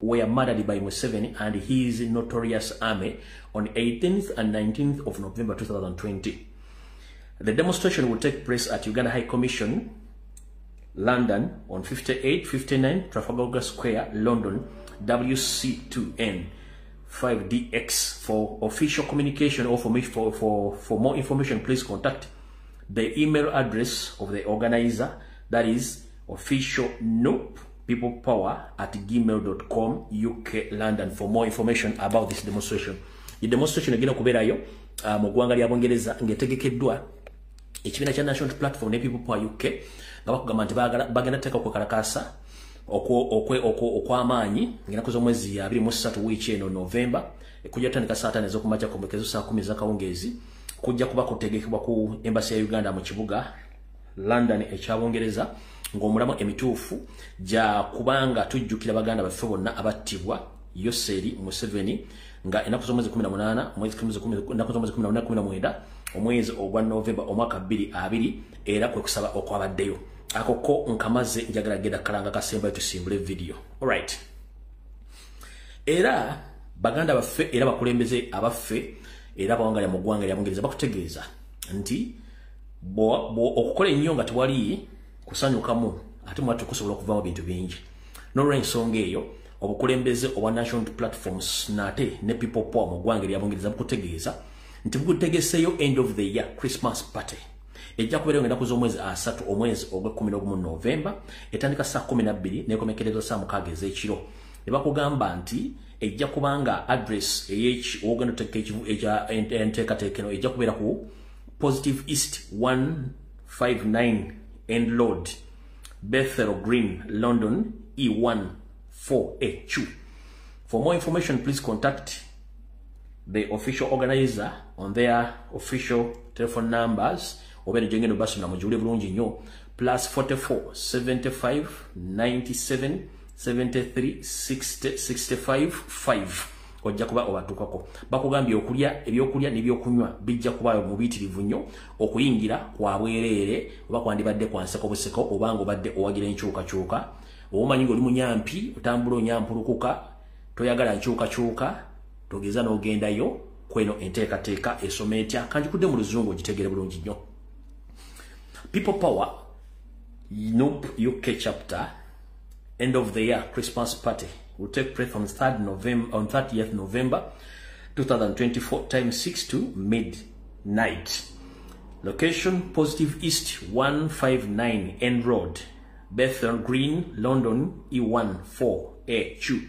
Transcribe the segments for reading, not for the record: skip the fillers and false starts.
were murdered by Museveni and his notorious army on 18th and 19th of November 2020. The demonstration will take place at Uganda High Commission, London, on 58-59 Trafalgar Square, London, WC2N 5DX. For official communication or for more information, please contact the email address of the organizer, that is officialnopeoplepower@gmail.com, UK, London, for more information about this demonstration. The demonstration egenda kubeerayo mu ggwanga lya Bungereza ng'etegekeddwa ekibiina kya National Platform ne People Power UK, nga bakugamba nti bagenda teeka okwekalakaasa okw'amaanyi ng'ennaku z'omwezi 23 wiiki eno November, kujja kutandika saa 5 ez'okumakya ku mwekezo saa 10 ez'akawungeezi. Kujja kuba kutegekebwa ku embassy ya Uganda mu kibuga London ekya Bungereza, ng'omulamu emituufu gya kubanga tujjukira baganda baffe bonna abattibwa Yoweri Museveni nga ennaku z'omwezi 18 omwezi 19 omwezi ogwa November omwaka 2020, era kwe kusaba okwabaddeyo. Ako ko nkamaze, njagala genda kalanga kasemba tusimbule video. Alright. Era baganda baffe era bakulembeze abaffe era abawangalira mu ggwanga lya Bungereza bakutegeeza nti okukola ennyo nga tewali kusanyukamu ate mwattu kusobola okuvamu bintu bingi. N'olw'ensonga eyo obukulembeze obwa National Platforms nate ne People Power mu ggwanga lya Bungereza bukutegeeza nti bukutegeseeyo end of the year Christmas party ejja kubeerayo ng'ennaku z'omwezi 3 omwezi ogw'ekkumi November, etandika saa 12 n'ekomekerezwa saa 6 ez'ekiro. Ne bakugamba nti ejja kubanga address ey'ogenda oteeka enteekateeka eno ejja kubeera ku Positive East 159 End Road, Bethnal Green, London, E1 4AQ. For more information, please contact the official organizer on their official telephone numbers. Obeere gyengendo basomera mugiwulire bulungi nnyo, +44 75 97 73 60 65 5. Ojja kuba obatuukako. Bakugambye okulya ebyokulya n'ebyokunywa bijja kubaayo mu buyitirivu nnyo, okuyingira kwa bwereere oba kwandibadde kwa nseko buseko, obanga obadde owagira enkyukakyuka, omanyi ng'oli munyampi otambula onyampulukuka, toyagala nkyukakyuka, togeza n'ogendayo kweno enteekateeka esoma etya. Kanjikudde mu Luzungu ogitegere bulungi nnyo. People Power NUP UK chapter end of the year Christmas party will take place on 30th November 2024, time 6 to midnight. Location: Positive East 159 End Road, Bethnal Green, London, E1 4AQ.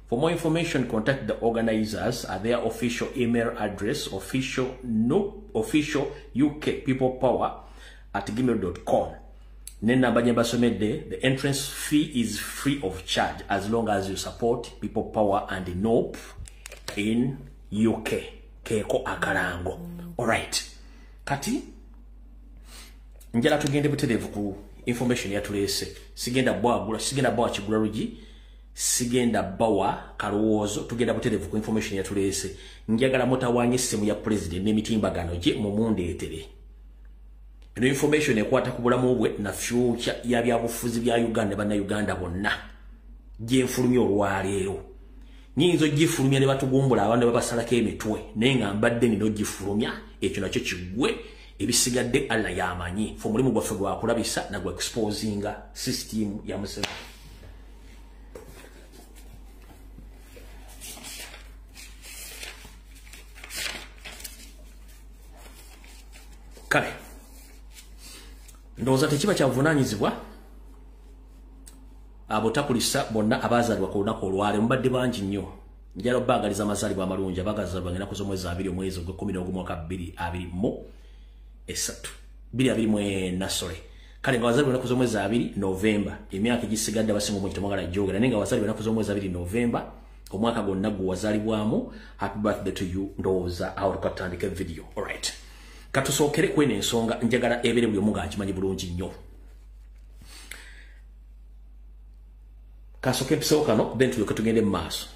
For more information, contact the organizers at their official email address, officialukpeoplepower@gmail.com. Nenamba basomedde, the entrance fee is free of charge as long as you support People Power and NOP in UK. Keeko akalango. Alright. Kati njala tugende butereevu ku information yatuleese. Sigenda bwagula, sigenda bawa kigula lugi, sigenda bawa kalowoozo, tugenda butereevu ku information yatuleese. Njagala mutawanye essimu ya president n'emitimbagano gye mumundeetere. Eno information ekwata ku bulamu bwe na future ya byabufuzi bya Uganda bannayuganda bonna gyenfulumya olwaleero. Nyinza ogifulumya ne batugumbula abantu ne babasalako emitwe, naye nga mbadde nina ogifulumya, ekyo nakyo kiggwe, ebisigadde Allah y'amanyi. Fe omulimu gwaffe gwakulabisa na gwa exposinga system ya Museveni. Kale ndowooza tekiba kyavunaanyizibwa abo takulisa bonna abazaalibwa ku lunaku olwaleero, mubadde bangi nnyo. Njagala obbaagaliza amazaalibwa amalungi abagazaalibwa ng'ennaku z'omwezi 2 omwezi ogw'ekkumi n'ogumu mwaka 2023 2024, sorry. Kale nga wazaalibwa ennaku z'omwezi 2 November, emyaka egisigadde abasinga obungi temwagala gyogera, naye nga wazaalibwa ennaku z'omwezi 2 November omwaka gwonna gwe wazaalibwamu, happy birthday to you. Ndowooza awo tukatandika video. Alright. Katusookere kweno ensonga, njagala ebeere buli omu ng'akimanyi bulungi nnyo. Kasooke mpisewo kano, then tulyoke tugende mu maaso,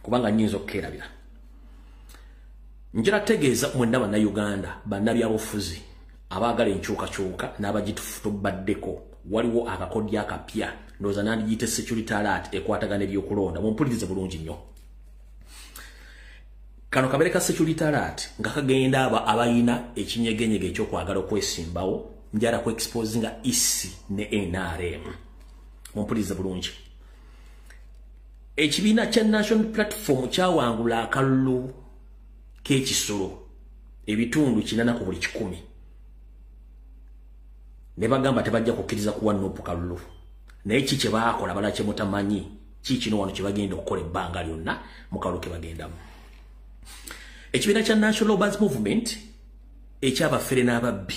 kubanga nnyinza okukeerabira. Njala tegeeza mwenna bannayuganda, bannabyabufuzi abaagala enkyukakyuka n'abagitubaddeko Waliwo akakodyo akapya, ndowooza nandigiyite security alert ekwatagana ebyokulonda. Mumpulirize bulungi nnyo. Kano kabeere ka security alert nga kagenda abo abalina ekinyegenyege ekyokwagala okwesimbawo. Njala ku exposinga EC ne NRM. Mumpulirize bulungi. Ekibiina kya National Platform kyawangula akalulu k'ekisolo ebitundu 8 ku buli 100. Ne bagamba tebajja kukkiriza kuwa NUP kalulu. Naye ki kye baakola bala kye mutamanyi, ki kino wano kye bagenda okukola ebbanga lyonna mu kalulu ke bagendamu. Ekibiina kya National Buzz Movement ekyabafere n'ababbi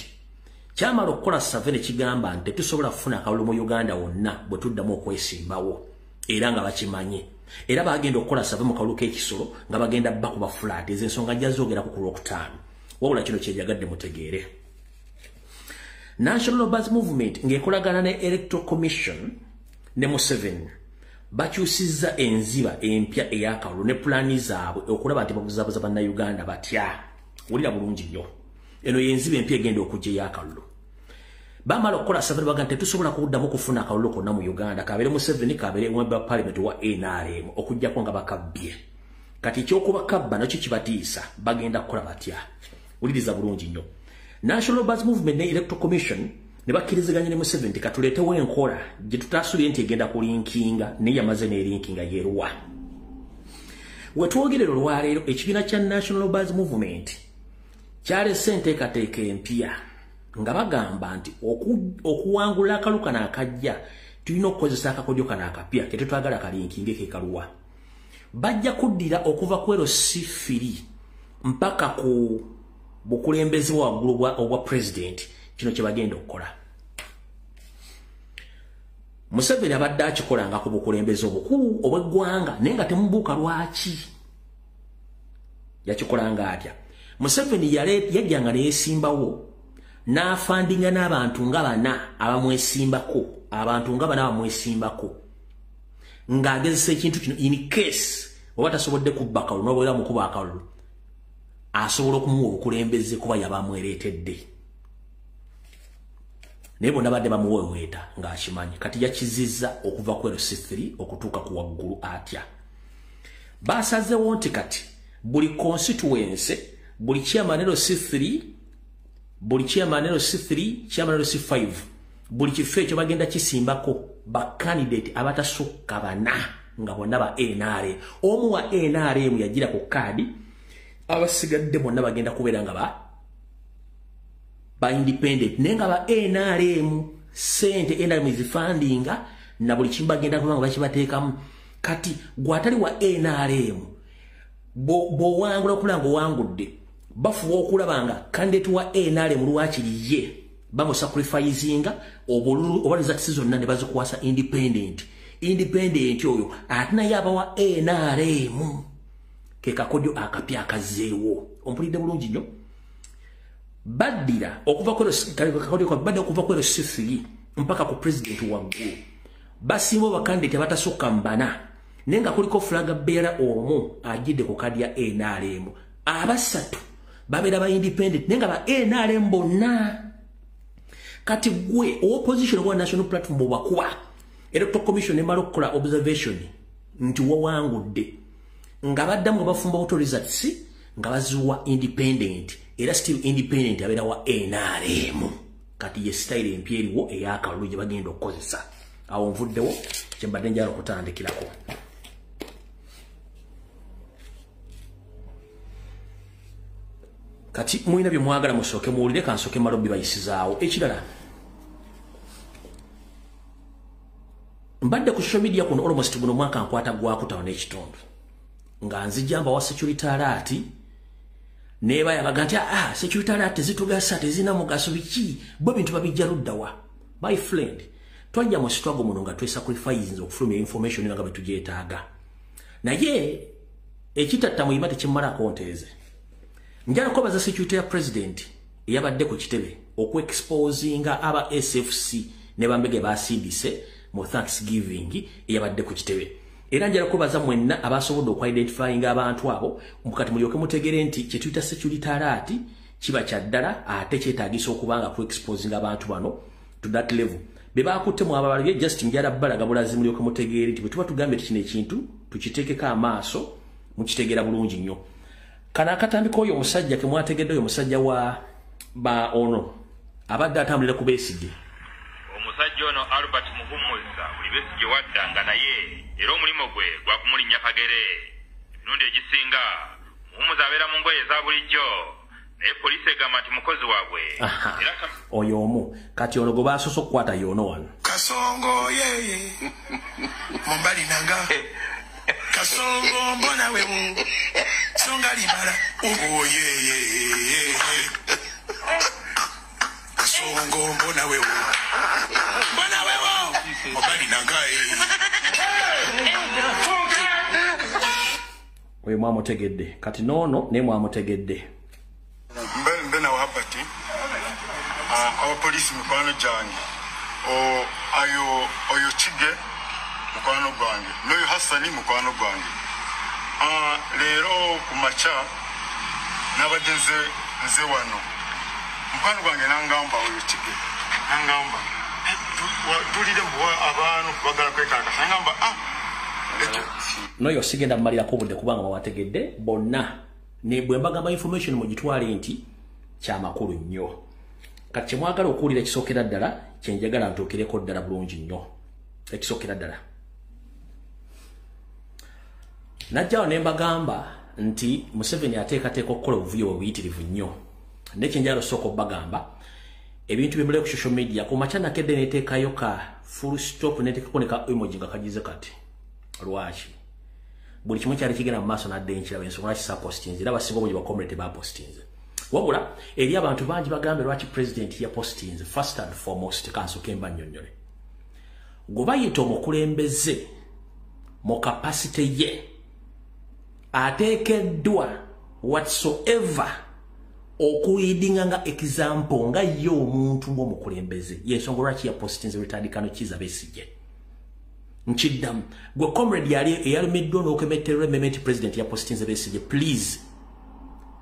kyamala okukola survey ne kigamba nti tetusobola kufuna akalulu mu Uganda wonna bwe tuddamu okwesimbawo, era nga bakimanye. Era bagenda okukola survey mu kalulu k'ekisolo nga bagenda bakuba flat. Ezo ensonga nja zoogerako ku Lwokutaano. Wabula kino kye njagadde mutegeere. National Buzz Movement ng'ekolagana ne Electoral Commission ne Museveni bakyusizza enziba empya ey'akalulu ne pulaani zaabwe okulaba nti babuzaabuza Bannayuganda batya. Wulira bulungi nnyo. Eno y'enziba empya egenda okujja ey'akalulu. Bamala okukola survey baga nti tetusobola kuddamu kufuna akalulu konna mu Uganda, kabeere Museveni, kabeere member parliament wa NRM, okuggyako nga bakabbye. Kati eky'okubakabba nakyo kibatiisa, bagenda kukola batya? Wuliriza bulungi nnyo. National Buzz Movement ne Electoral Commission ne bakkiriziganya ne Museveni nti katuleetewo enkola gye tutaasuubire nti egenda kulinkinga, naye yamaze n'erinkinga yeeruwa. We twogerera olwaleero, ekibiina kya National Buzz Movement kyalese enteekateeka empya nga bagamba nti okuwangula akalulu kano akajja tulina okukozesa akakodyo kano akapya ke tetwagala kalinkinge ke kaluwa. Bajja kuddira okuva ku LC3 mpaka ku bukulembeze waggulu obwa president. Kino kye bagenda okukola. Museveni abadde akikolanga ku bukulembeze obukulu obw'eggwanga, naye nga temubuuka lwaki yakikolanga atya. Museveni yajjanga ne yeesimbawo n'afandinga n'abantu nga bana abamwesimbako, abantu nga bana abamwesimbako, ng'agezesa ekintu kino in case oba tasobodde kubba akalulu n'oba mukuba akalulu, asobola okumuwa obukulembeze kuba yaba amwereetedde. Naye bonna badde bamuweweeta ng'akimanyi. Kati yakizizza okuva ku LC3 okutuuka ku waggulu atya. Basazeewo nti kati buli constituency, buli chairman LC3, buli chairman LC3, chairman LC5, buli kifo ekyo bagenda kisimbako ba candidate abatasukka bana nga bonna ba NRM. Omu wa NRM yagira ku kaadi, abasigadde bonna bagenda kubeera nga ba independent, naye nga ba NRM sente NRM zifandinga na buli kimu bagenda kuba nga bakibateekamu. Kati gw'atali wa NRM bw'owangula okulaba nga owangudde, bafuba okulaba nga candidate wa NRM lwakiri ye bamusacrificinga obululu oba results zonna ne bazikwasa independent. Independent oyo ate naye aba wa NRM. Ke kakodyo akapya akazzeewo. Ompulidde bulungi nnyo. Baddira okuva ku LC3 mpaka ku president waggulu, basimba bakandidate abatasukka mu bana, naye nga kuliko flag bearer omu ajjidde ku kadi ya NRM. Abasatu babeera ba independent naye nga ba NRM bonna. Kati gwe opposition oba National Platform obakuba, Electoral Commission emala okukola observation nti wawangudde, nga baddamu nga bafumba auto results nga baziwa independent, era still independent abeera wa NRM. Kati ye style empya eriwo ey'akalulu gye bagenda okukozesa. Awo nvuddewo kye mbadde njagala okutandikirako. Kati mulina bye mwagala musooke muwulire, kansooke mmale obibayisizaawo. Ekirala, mbadde ku social media kuno almost guno mwaka nkwata gwakutaano n'ekitundu nga nzija mbawa security alert, nebayabaga nti security alert tezitugasa, tezirina mugaso, biki bo bintu babijja luddawa. My friend, twajja mu struggle muno nga twesacrifice okufulumya information nga bwe tugyetaaga, naye ekitatta muyima tekimalako nteeze. Njala kubaza security ya president eyabadde ku kitebe okuexposinga aba SFC ne bambege basindise mu Thanksgiving eyabadde ku kitebe. Era njala kubaza mwenna abasobodde okuidentifyinga abantu abo, mukati mulyoke mutegere nti kye tuyita security alert kiba kya ddala ate kyetaagisa okubanga ku exposinga abantu bano to that level. Be bakutte mu ababalabye just njala balaga bulazi mulyoke mutegeere nti bwe tuba tugambye kino ekintu tukitekeko amaaso mukitegeera bulungi nnyo. Kana akatambika oyo omusajja ke mwategedde, oyo omusajja wa ba ono abadde atambulira ku Besigye. Omusajja ono Albert Muhumuza buli Besigye waddanga naye era omulimu gwe gwakumulinnya kagere. Emirundi egisinga Muhumuza abeera mu ngoye eza bulijjo, naye poliisi egamba nti mukozi waabwe. Oyo omu kati ono gwe basoose okukwata y'ono wano. Kasongo yeye mumbali nanga Kasongo mbona wewe songa libala oh yeye Kasongo mbona wewe mbona wewe mumbali nanga. Oyo mwamutegedde kati noono ne mwamutegedde. Mbe na wahabati abapolisi mukwano gyange oyo Kige mukwano gwange n'oyo Hassani mukwano gwange. Leero ku makya nabadde nze wano mukwano gwange nangamba oyo Kige nangamba tulire abantu bagala kwekakasa nangamba n'oyo sigenda mmalirako obudde kubanga mwabategedde bonna. Ne bwe mbagamba information mugitwale nti kyamakulu nnyo. Kati kyemwagala okuwulira ekisookera ddala kye njagala ntuukireko ddala bulungi nnyo. Ekisookera ddala najjawo ne mbagamba nti Museveni ateekateeka okukola obuvuyo obuyitirivu nnyo. Naye kye njagala osooka obbagamba ebintu bye mulaba ku social media ku makya nakedde neteekayo ka full stop neteekako ne ka emoji nga kagize kati. Lwaki? Buli kimu kyali kigenda mu maaso nadde nkiraba ensonga lwaki saapostinze era abasinga obungi bakomrade tebapostinze. Wabula eri abantu bangi bagambe lwaki president yapostinze. First and foremost kansooke mbannyonnyole. Gwe bayita omukulembeze mu capacity ye ateekeddwa whatsoever okuleadinga nga example nga ye omuntu ng'omukulembeze. Y'ensonga lwaki yapostinze retired Colonel Kizza Besigye. Nkiddamu gwe comrade yali eyalumiddwa n'okemetterwa emmeme president yapostinze Besigye, please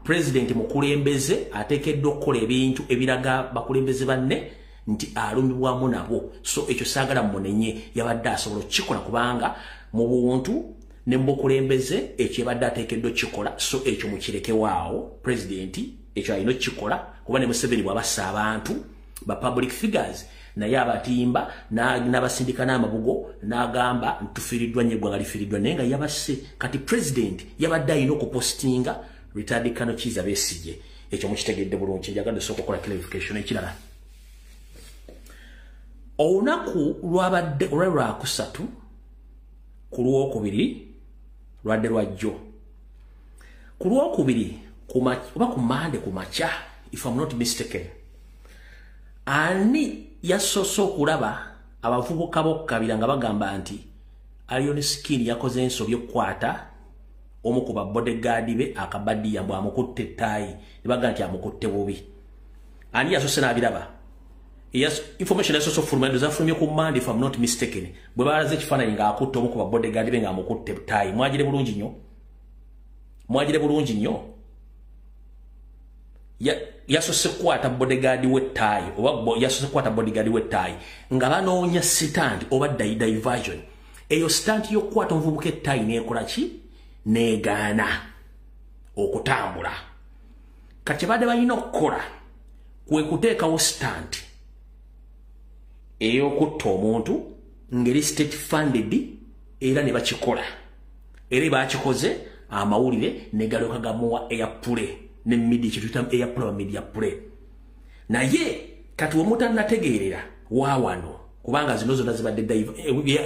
president mukulembeze ateekeddwa okukola ebintu ebiraga bakulembeze banne nti alumibwamu nabo. So ekyo saagala munenye, yabadde asobola okukikola kubanga mu buntu ne mu bukulembeze ekyo yabadde ateekeddwa okukikola. So ekyo mukirekewaawo, president ekyo alina okukikola kuba ne Museveni bw'abassa abantu ba public figures naye abatimba n'abasindika n'amabugo n'agamba ntufiiriddwa nnyo eggwanga lifiiriddwa, naye nga yabasse. Kati president yabadde alina okupostinga retired Colonel Kizza Besigye. Ekyo mukitegedde bulungi. Njagadde osooka okukola clarification. Ekirala, olunaku lwabadde olwa lwakusatu ku lwokubiri lwadde lwajjo ku lwokubiri oba ku Mande ku makya, if I'm not mistaken, ani yasoose okulaba abavubuka b'okkabira nga bagamba nti Alien Skin yakoze ensobi okukwata omu ku ba bodyguard be akabadiya mbw amukutte ettaayi ne bagamba nti amukutte bubi? Ani yasoose n'abiraba? Information yasoose okufuluma zafulumye ku Mande, if I'm not mistaken, bwe balaze ekifaananyi ng'akutte omu ku ba bodyguard be ng'amukutte ettaayi. Mwagire bulungi nnyo, mwagire bulungi nnyo. Yasoose kukwata bodyguard w'ettaayi oba yasoose kukwata bodyguard w'ettaayi nga banoonya stunt oba diversion. Eyo stunt y'okukwata omuvubuka ettaayi n'ekola ki? N'egaana okutambula. Kati kyebadde balina okukola kwe kuteekawo stunt ey'okutta omuntu ng'eri state funded, era ne bakikola. Era bakikoze amawulire ne galyoka gamuwa airplay ne media, kyetuyita airplay oba media play. Naye kati wemutannategeerera waawano kubanga zino zonna zibadde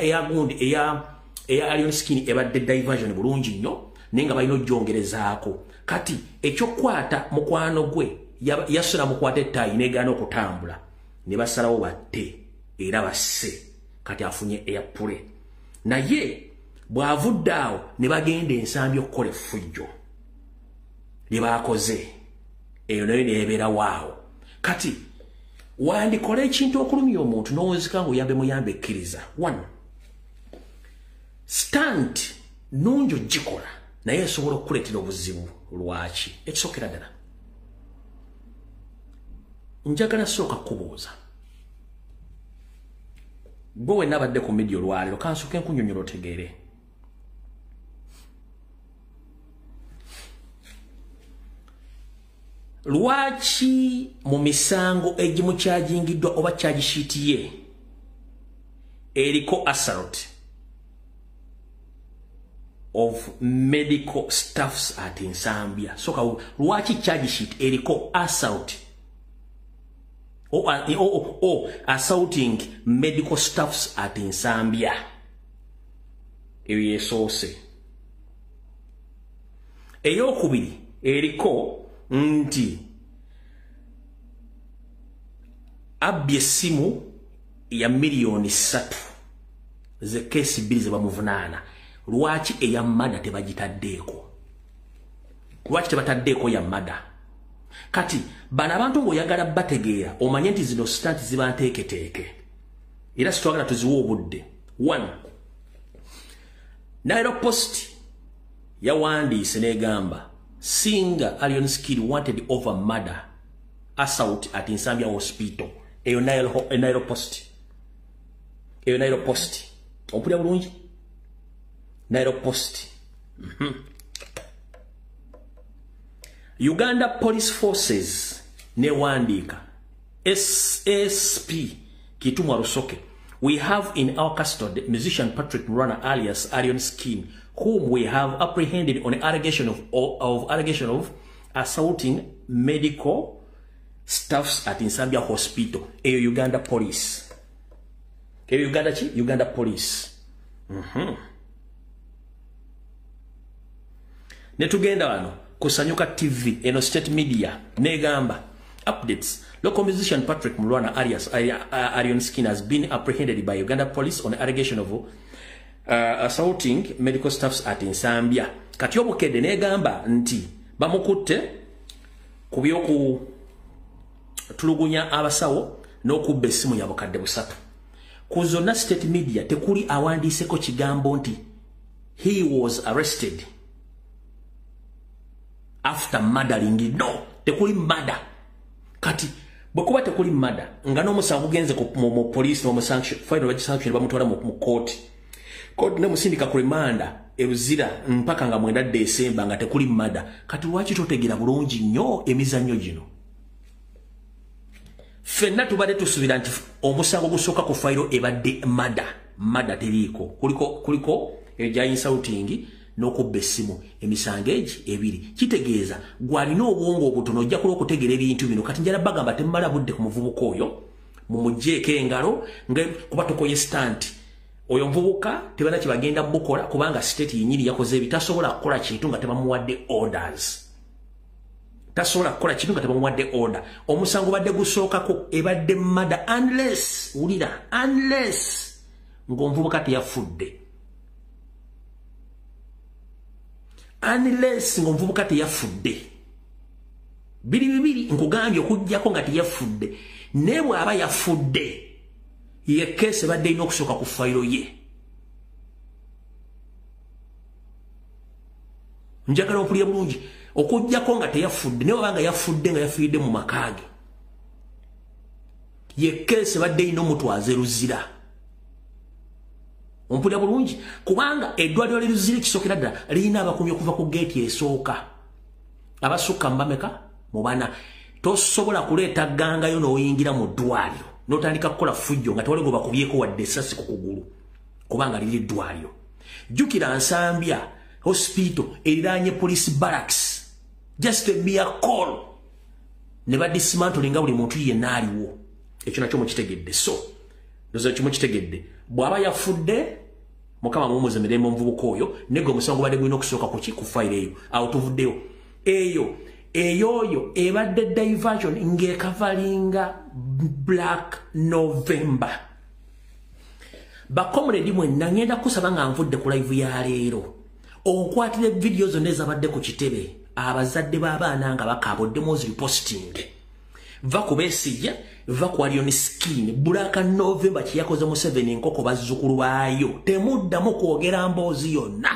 eyagundi eya Alien Skin ebadde diversion bulungi nnyo, naye nga balina ogyongerezaako. Kati ekyokukwata mukwano gwe yasula mukwata ettaayi n'egaana okutambula ne basalawo batte era basse. Kati afunye airplay. Naye bw'avudde awo ne bagenda ensambi okukola effujjo lye baakoze, eyo nayo neebeerawo awo. Kati wandikola ekintu okulumya omuntu n'owunzika ng'oyambe muyambe ekkiriza. One, stunt nnungi ogikola naye esobola okukuleetera obuzibu. Lwaki? Ekisookera ddala njagala sooka kubuuza, Gwe wenna abadde ku media olwaleero kansooke nkunnyonnyola otegeere. Lwaki mu misango egimu kyajingiddwa oba charge sheet ye eriko assault of medical staffs at Nsambya? So lwaki charge sheet eriko assault or assaulting medical staffs at Nsambya? Eyo yesoose. Eyokubiri eriko nti abbye essimu ya 3 million ze kesi 2 ze bamuvunaana. Lwaki eya murder tebagitaddeeko? Lwaki tebataddeeko ya murder? Kati bano abantu ng'oyagala bategeera, omanye nti zino stunt ziba nteeketeeke, era sitwagala tuziwe obudde. One, Nile Post yawandiise n'egamba, "Singer Alien Skin wanted over murder assault at Nsambya Hospital." Eyo Nile Post. Eyo Nile Post. Ompulira bulungi? Nile Post. Uganda Police Forces newandiika, "SSP Kitumwa Rusoke, we have in our custody musician Patrick Murana alias Alien Skin, whom we have apprehended on allegation of assaulting medical staffs at Nsambya Hospital." Eyo Uganda Police. Eyo Uganda ki? Uganda Police. Netugenda wano Kusanyuka TV, eno state media, negamba, "Updates: local musician Patrick Mulwana alias Arion Skin has been apprehended by Uganda Police on allegation of assaulting medical staffs at Nsambya." Kati obukedde negamba nti bamukutte ku byoku tulugunya abasawo n'okubba essimu ya 3,000,000. Ku zonna state media tekuli awandiiseko kigambo nti he was arrested after murdering. No, tekuli murder. Kati bwe kuba tekuli murder, nga n'omusango gugenze mu police n'omusanction final bagisanction, bamutwala mu court, court nemusindika ku remand e Luzira mpaka nga 9 December, nga tekuli murder, kati lwaki totegeera bulungi nnyo emizannyo gino? Ffenna tubadde tusuubira nti omusango gusooka ku fayiro ebadde murder. Murder teriiko, kuliko egya insulting n'okubba essimu, emisango egi ebiri. Kitegeeza gwalina obwongo obutono ojja kuba okutegeera ebintu bino. Kati njala bagamba temumala budde ku muvubuka oyo, mumugjeeko engalo nga kuba tukoye stunt. Oyo muvubuka tebana kyebagenda bukola, kubanga state yennyini yakoze ebi. Tasobola kukola kintu nga tebamuwadde orders. Tasobola kukola kintu nga tebamuwadde order. Omusango badde gusookako ebadde murder, unless, wulira, unless ng'omuvubuka teyafudde, unless ng'omuvubuka teyafudde. Biri bibiri nkugambye, okuggyako nga teyafudde. Naye bw'aba yafudde, ye keesi ebadde erina okusooka ku fayiro ye. Njagala ompulire bulungi. Okuggyako nga teyafudde, naye bw'aba nga yafudde, nga yafiiridde mu maka ge, ye keesi ebadde erina omutwaze Luzira. Ompulira bulungi? Kubanga eddwaliro lye Luzira ekisookera ddala lirina abakuumi okuva ku geeti esooka abasukka mubameka mu bana. Tosobola kuleeta gangayo n'oyingira mu ddwaliro n'otandika kukola fujjo nga tewali gwe bakubyeko wadde essasi ku kugulu, kubanga liri ddwaliro. Jjukira Nsambya Hospital eriraanye police barracks. Just a mere call ne badismantlinga buli muntu yenna aliwo. Ekyo nakyo mukitegedde? So ndoza kimu kitegedde. Bw'aba yafudde, Mukama muwumuze mirembe omuvubuka oyo. Negwe omusango badde gulina okusooka kuki ku fayiro eyo. Awo tuvuddeyo. Eyo eyoyo ebadde diversion ng'ecoveringa Black November. Bacomrade mwenna, ngenda kusaba nga nvudde ku live ya leero, onkwatire vidiyo zonna ezabadde ku kitebe, abazadde b'abaana nga bakaaba, oziposting. Va ku Besigye, va ku Alien Skin. Black November kyeyakoze Museveni enkoko bazzukulu baayo. Temuddamu kwogera mboozi yonna.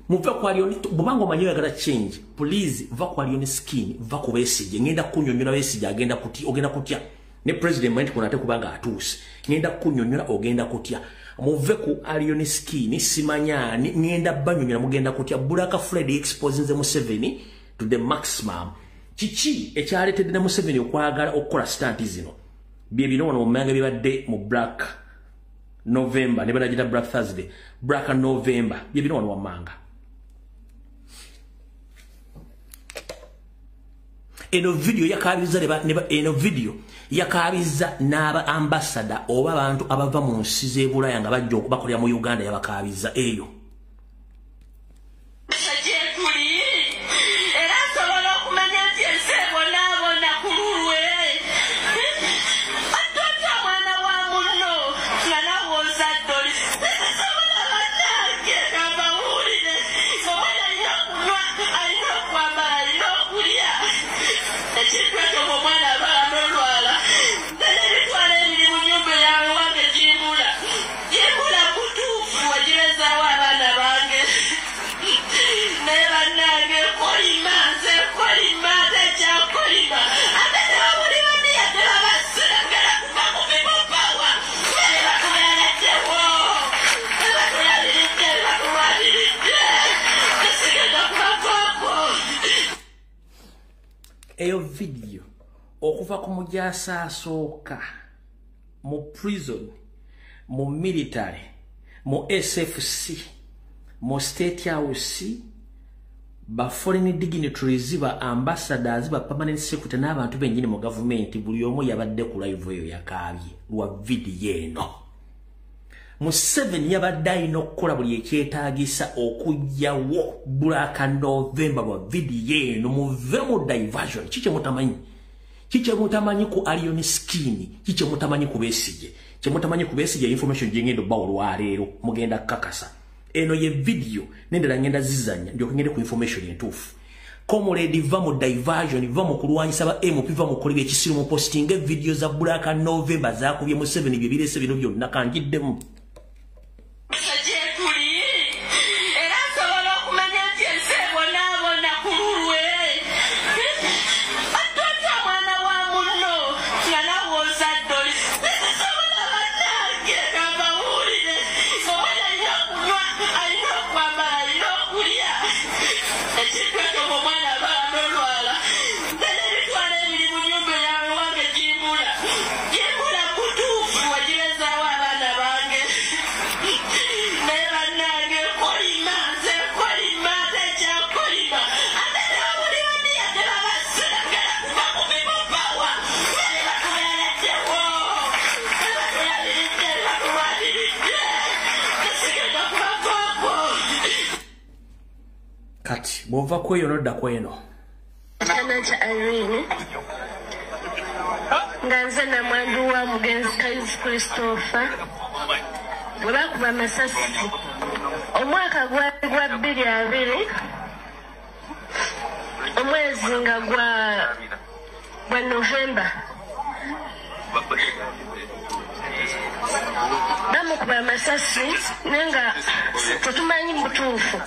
Muve ku Alien. Bw'obanga omanyi oyagala change, please va ku Alien Skin, va ku Besigye. Ngenda kunyonyola Besigye agenda kuti ogenda kutya. Ne president mwenye kuna ate kubanga atuuse. Ngenda kunyonyola ogenda kutya. Muve ku Alien Skin simanyani ngenda banyonyola mugenda kutya. Black Friday exposing the Museveni to the maximum. Chichi ekyaleetedde ne Museveni okwagala okukola stunt zino. Bye bino wano mu manga bibadde mu Black November ne banagita Black Thursday, Black November. Bye bino wano wamanga. Eno video yakabiza eno video yakabiza n'aba ambassador oba abantu abava mu nsi z'e Bulaya nga bajja okubakolera mu Uganda yabakabiza eyo. Eyo video okuva ku mujasa asooka mu prison, mu military, mu SFC, mu State House, ba foreign dignitaries, ba ambassadors, ba permanent secretary n'abantu bennyini mu gavumenti buli omu yabadde ku live eyo yakaabye lwa video eno. Museveni yabadde alina okukola buli ekyetaagisa okuggyawo Black November lwa video eno. Muve mu diversion. Kiki mutamanyi? Kiki mutamanyi ku Alien Skin? Kiki mutamanyi ku Besigye? Kye mutamanyi ku Besigye information gye ngenda obbawa olwaleero mugenda kukakasa. Eno ye video nendala ngenda zizanya ndyoke ngende ku information entuufu. Comrade va mu diversion, va mu kulwanyisa ba MP, va mu kukola ekisiru mu posting video za Black November zakubye Museveni bye birese bino byonna kanjiddemu. Kati bw'ova kweyo nodda kweno. Nankya Irene nga nze namwandu wa mugenzi Kayuzi Christopher bwe bakuba amasasi omwaka gwa 2020 omwezi nga gwa November bamukuba amasasi naye nga tetumanyi butuufu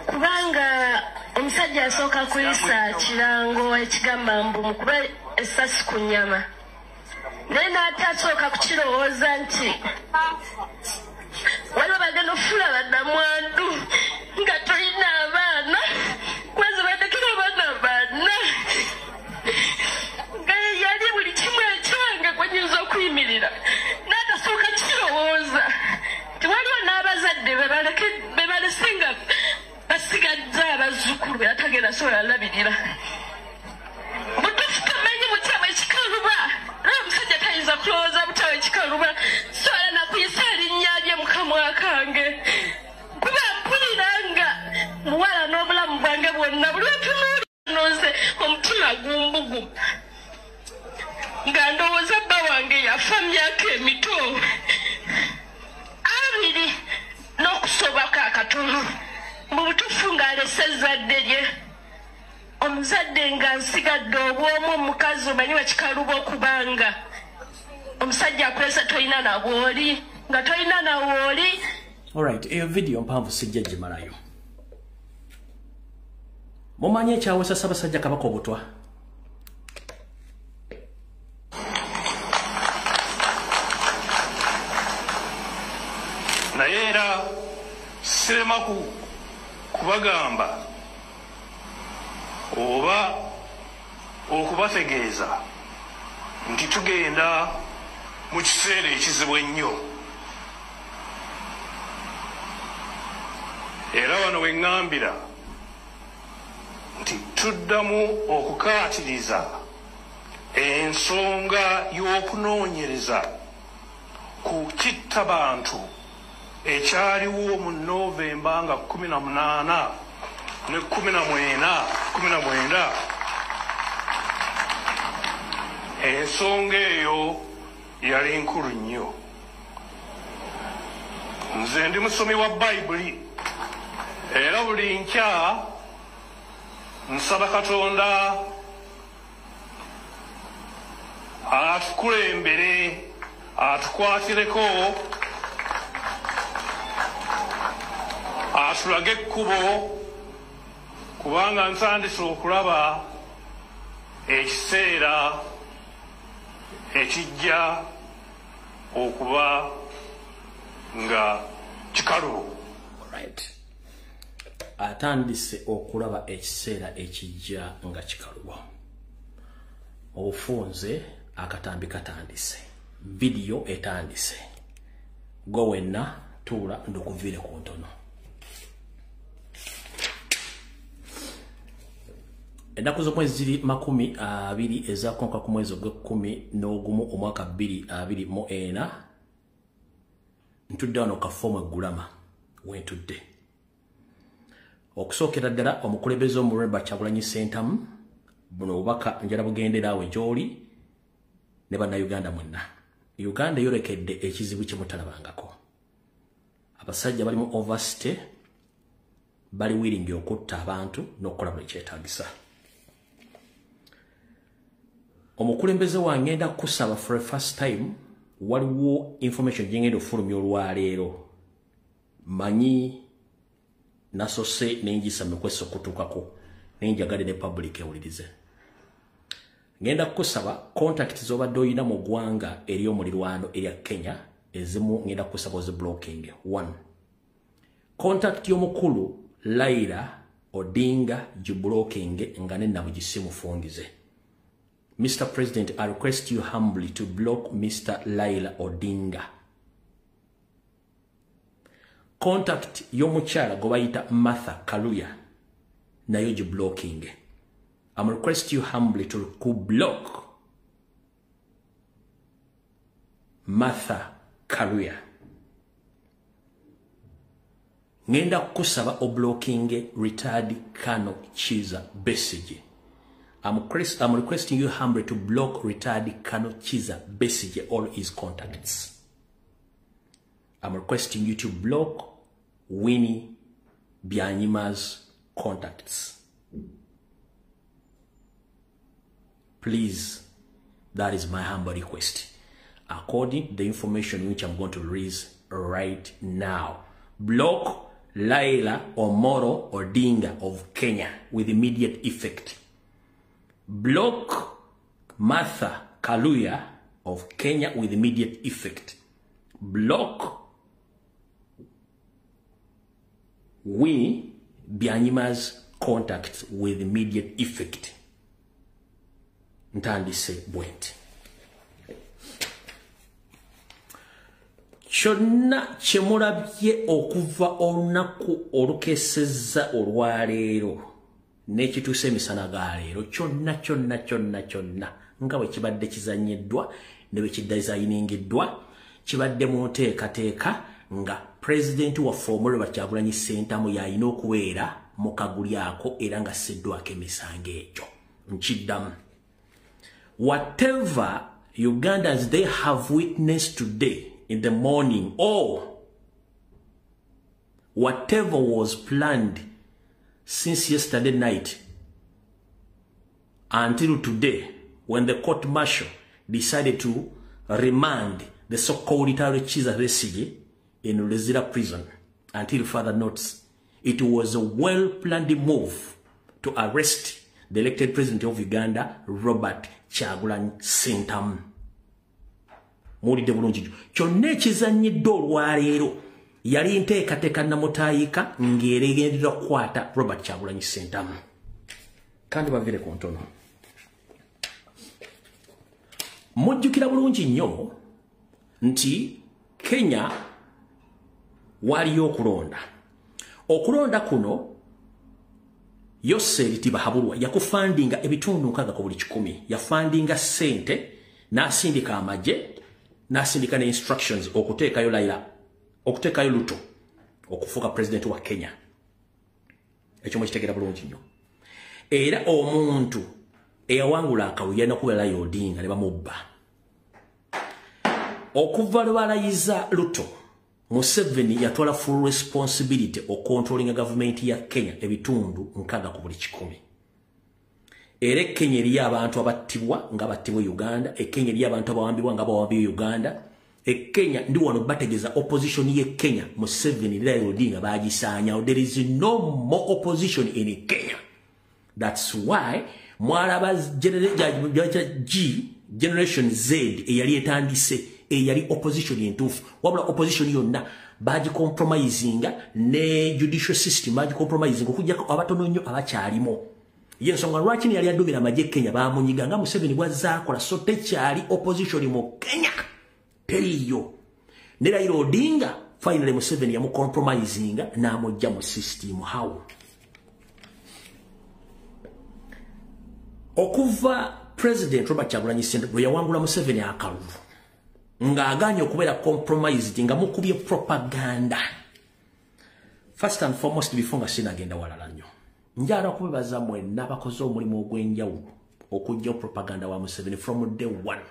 kubanga omusajja asooka kuyisa kirango ekigamba mbu mukube essasi ku nnyama naye n'atasooka kukirowooza nti waliwo bagenda okufuula bannamwandu nga tulina abaana kwezi bandekera abaana bana nga yali buli kimu ekyange kwe nyinza okuyimirira n'atasooka kukirowooza nti waliwo n'abazadde be balese nga basigadde abazzukulu be atagenda sobola labirira. Butuufu tomanyi butya ekikaluba era omusajja tayinza kulowooza butya ekikaluba sobola nakuyisa erinnya lye mu kamwa kange kuba mpulira nga muwala n'obulamu bwange bwonna buli wetunuulira omutima gumbuguma nga ndowooza bba wange yafa myaka emito 20 n'okusobako akatono. Mu butuufu ng'alese ezzadde lye omuzadde nga nsigadde obw'omu omukazi omanyi wekikaluba okubanga omusajja akulese tolina nawooli nga tolina nawooli. Alright, eyo video mpanvu sijja gimalayo. Mumanyi ekyawesa Ssaabasajja Kabaka obutwa? Naye era sirema kubagamba oba okubategeeza nti tugenda mu kiseera ekizibu ennyo. Era wano we ŋŋambira nti tuddamu okukaatiriza ensonga y'okunoonyereza ku kittabantu ekyaliwo mu Novemba nga 18 ne 19. Ensonga eyo yali nkulu nnyo. Nze ndi musomi wa Bayibuli, era buli nkya nsaba Katonda atukulembere, atukwatireko, atulage ekkubo, kubanga ntandise okulaba ekiseera ekijja okuba nga kikalubo. Right. Atandise okulaba ekiseera ekijja nga kikalubo. Obufunze akatambi katandise, vidiyo etandise. Gwe wenna tuula ndukuviire ku ntono. Ennaku z'omwezi ziri 20 ez'akonka ku mwezi ogw'ekkumi n'ogumu omwaka 2024, ntudde wano kafoomu eggulama wentudde. Okusookera ddala omukulembeze omulwemba Kyagulanyi Ssentamu, buno obubaka njala bugendera awo gy'oli ne bannayuganda mwenna. Uganda eyolekedde ekizibu kye mutalabangako. Abasajja bali mu overstay, bali willing okutta abantu n'okukola buli kyetaagisa. Omukulembeze wange ngenda kusaba for the first time, waliwo information gye ngenda okufulumya olwaleero. Manyi nasose nengisa mekwesa okutuukako, naye njagadde ne public ewulirize. Ngenda kusaba contact z'obadde oyina mu ggwanga ery'omulirwano erya Kenya, ezimu ngenda kusaba oziblocking. 1. Contact y'omukulu Laila Odinga giblocking nga ne nabugisimufungize. Mr. President, I request you humbly to block Mr. Laila Odinga. Contact y'omukyala gwe bayita Martha Kaluya nayo giblocking. I'm request you humbly to block Martha Kaluya. Ngenda kusaba oblocking retired Colonel Kizza Besigye. I'm requesting you humbly to block retired Colonel Kizza Besigye, all his contacts. I'm requesting you to block Winnie Byanyima's contacts. Please, that is my humble request. According to the information which I'm going to release right now. Block Laila Omoro Odinga of Kenya with immediate effect. Block Martha Kaluya of Kenya with immediate effect. Block Winnie Byanyima's contacts with immediate effect. Ntandise bwenti. Kyonna kye mulabye okuva olunaku olukesezza olwaleero n'ekituusa emisana ga leero, kyonna kyonna kyonna kyonna nga bwe kibadde kizannyiddwa ne bwe kidizayiningiddwa, kibadde mu nteekateeka nga pulezidenti waffe omulaba Kyagulanyi Ssentamu y'alina okubeera mu kaguli ako era nga assiddwako emisango egyo. Nkiddamu. Whatever Ugandans they have witnessed today in the morning, or whatever was planned since yesterday night until today, when the court martial decided to remand the so-called Kizza Besigye in Luzira prison until further notice, it was a well-planned move to arrest the elected president of Uganda, Robert Kyagulanyi Ssentamu. Muwulidde bulungi. Kyonna ekizannyiddwa olwaleero Yali nteekateeka namutaayika ng'eregenderera okukwata Robert Kyagulanyi Ssentamu. Kandi bavire ku ntono. Mujjukira bulungi nnyo nti Kenya waliyo okulonda. Okulonda kuno Yoseri Tibahabulwa yakufandinga ebitundu 6 ku buli 100. Yafandinga ssente n'asindika amagye n'asindika ne instructions okuteekayo Raila, okuteekayo Ruto okufuuka president wa Kenya. Ekyo mukitegeera bulungi nnyo. Era omuntu eyawangula akalulu yalina kubeera Raila Odinga ne bamubba. Okuva lwe balayiza Ruto, Museveni yatwala full responsibility okontrolinga gavumenti ya Kenya ebitundu 6 ku buli 100. Era e Kenya eriyo abantu abattibwa nga battibwa Uganda, e Kenya eriyo abantu abawambibwa nga bawambibwa Uganda. E Kenya ndi wano bategeeza opposition ye Kenya Museveni ne Raila Odinga bagisaanyawo. There is no more opposition in Kenya. That's why mwalaba G Generation Z eyali etandise, eyali opposition entuufu, wabula opposition yonna bagicompromisinga ne judicial system bagicompromisinga okuggyako abatono nnyo abakyalimu. Yensonga lwaki yali addumira amagye Kenya bamunyiga nga Museveni bw'azaakola, so tekyali opposition mu Kenya teriyo. Ne Raila Odinga finally Museveni yamucompromisinga n'amugja mu system. How? Okuva President Robert Kyagulanyi Ssentamu bwe yawangula Museveni akalulu ng'agaanye okubeera compromised nga mukubye propaganda. First and foremost, before nga sinagenda walala nnyo, njala okubebaza mwenna abakoze omulimu ogw'enjawulo okuggya propaganda wa Museveni from day one.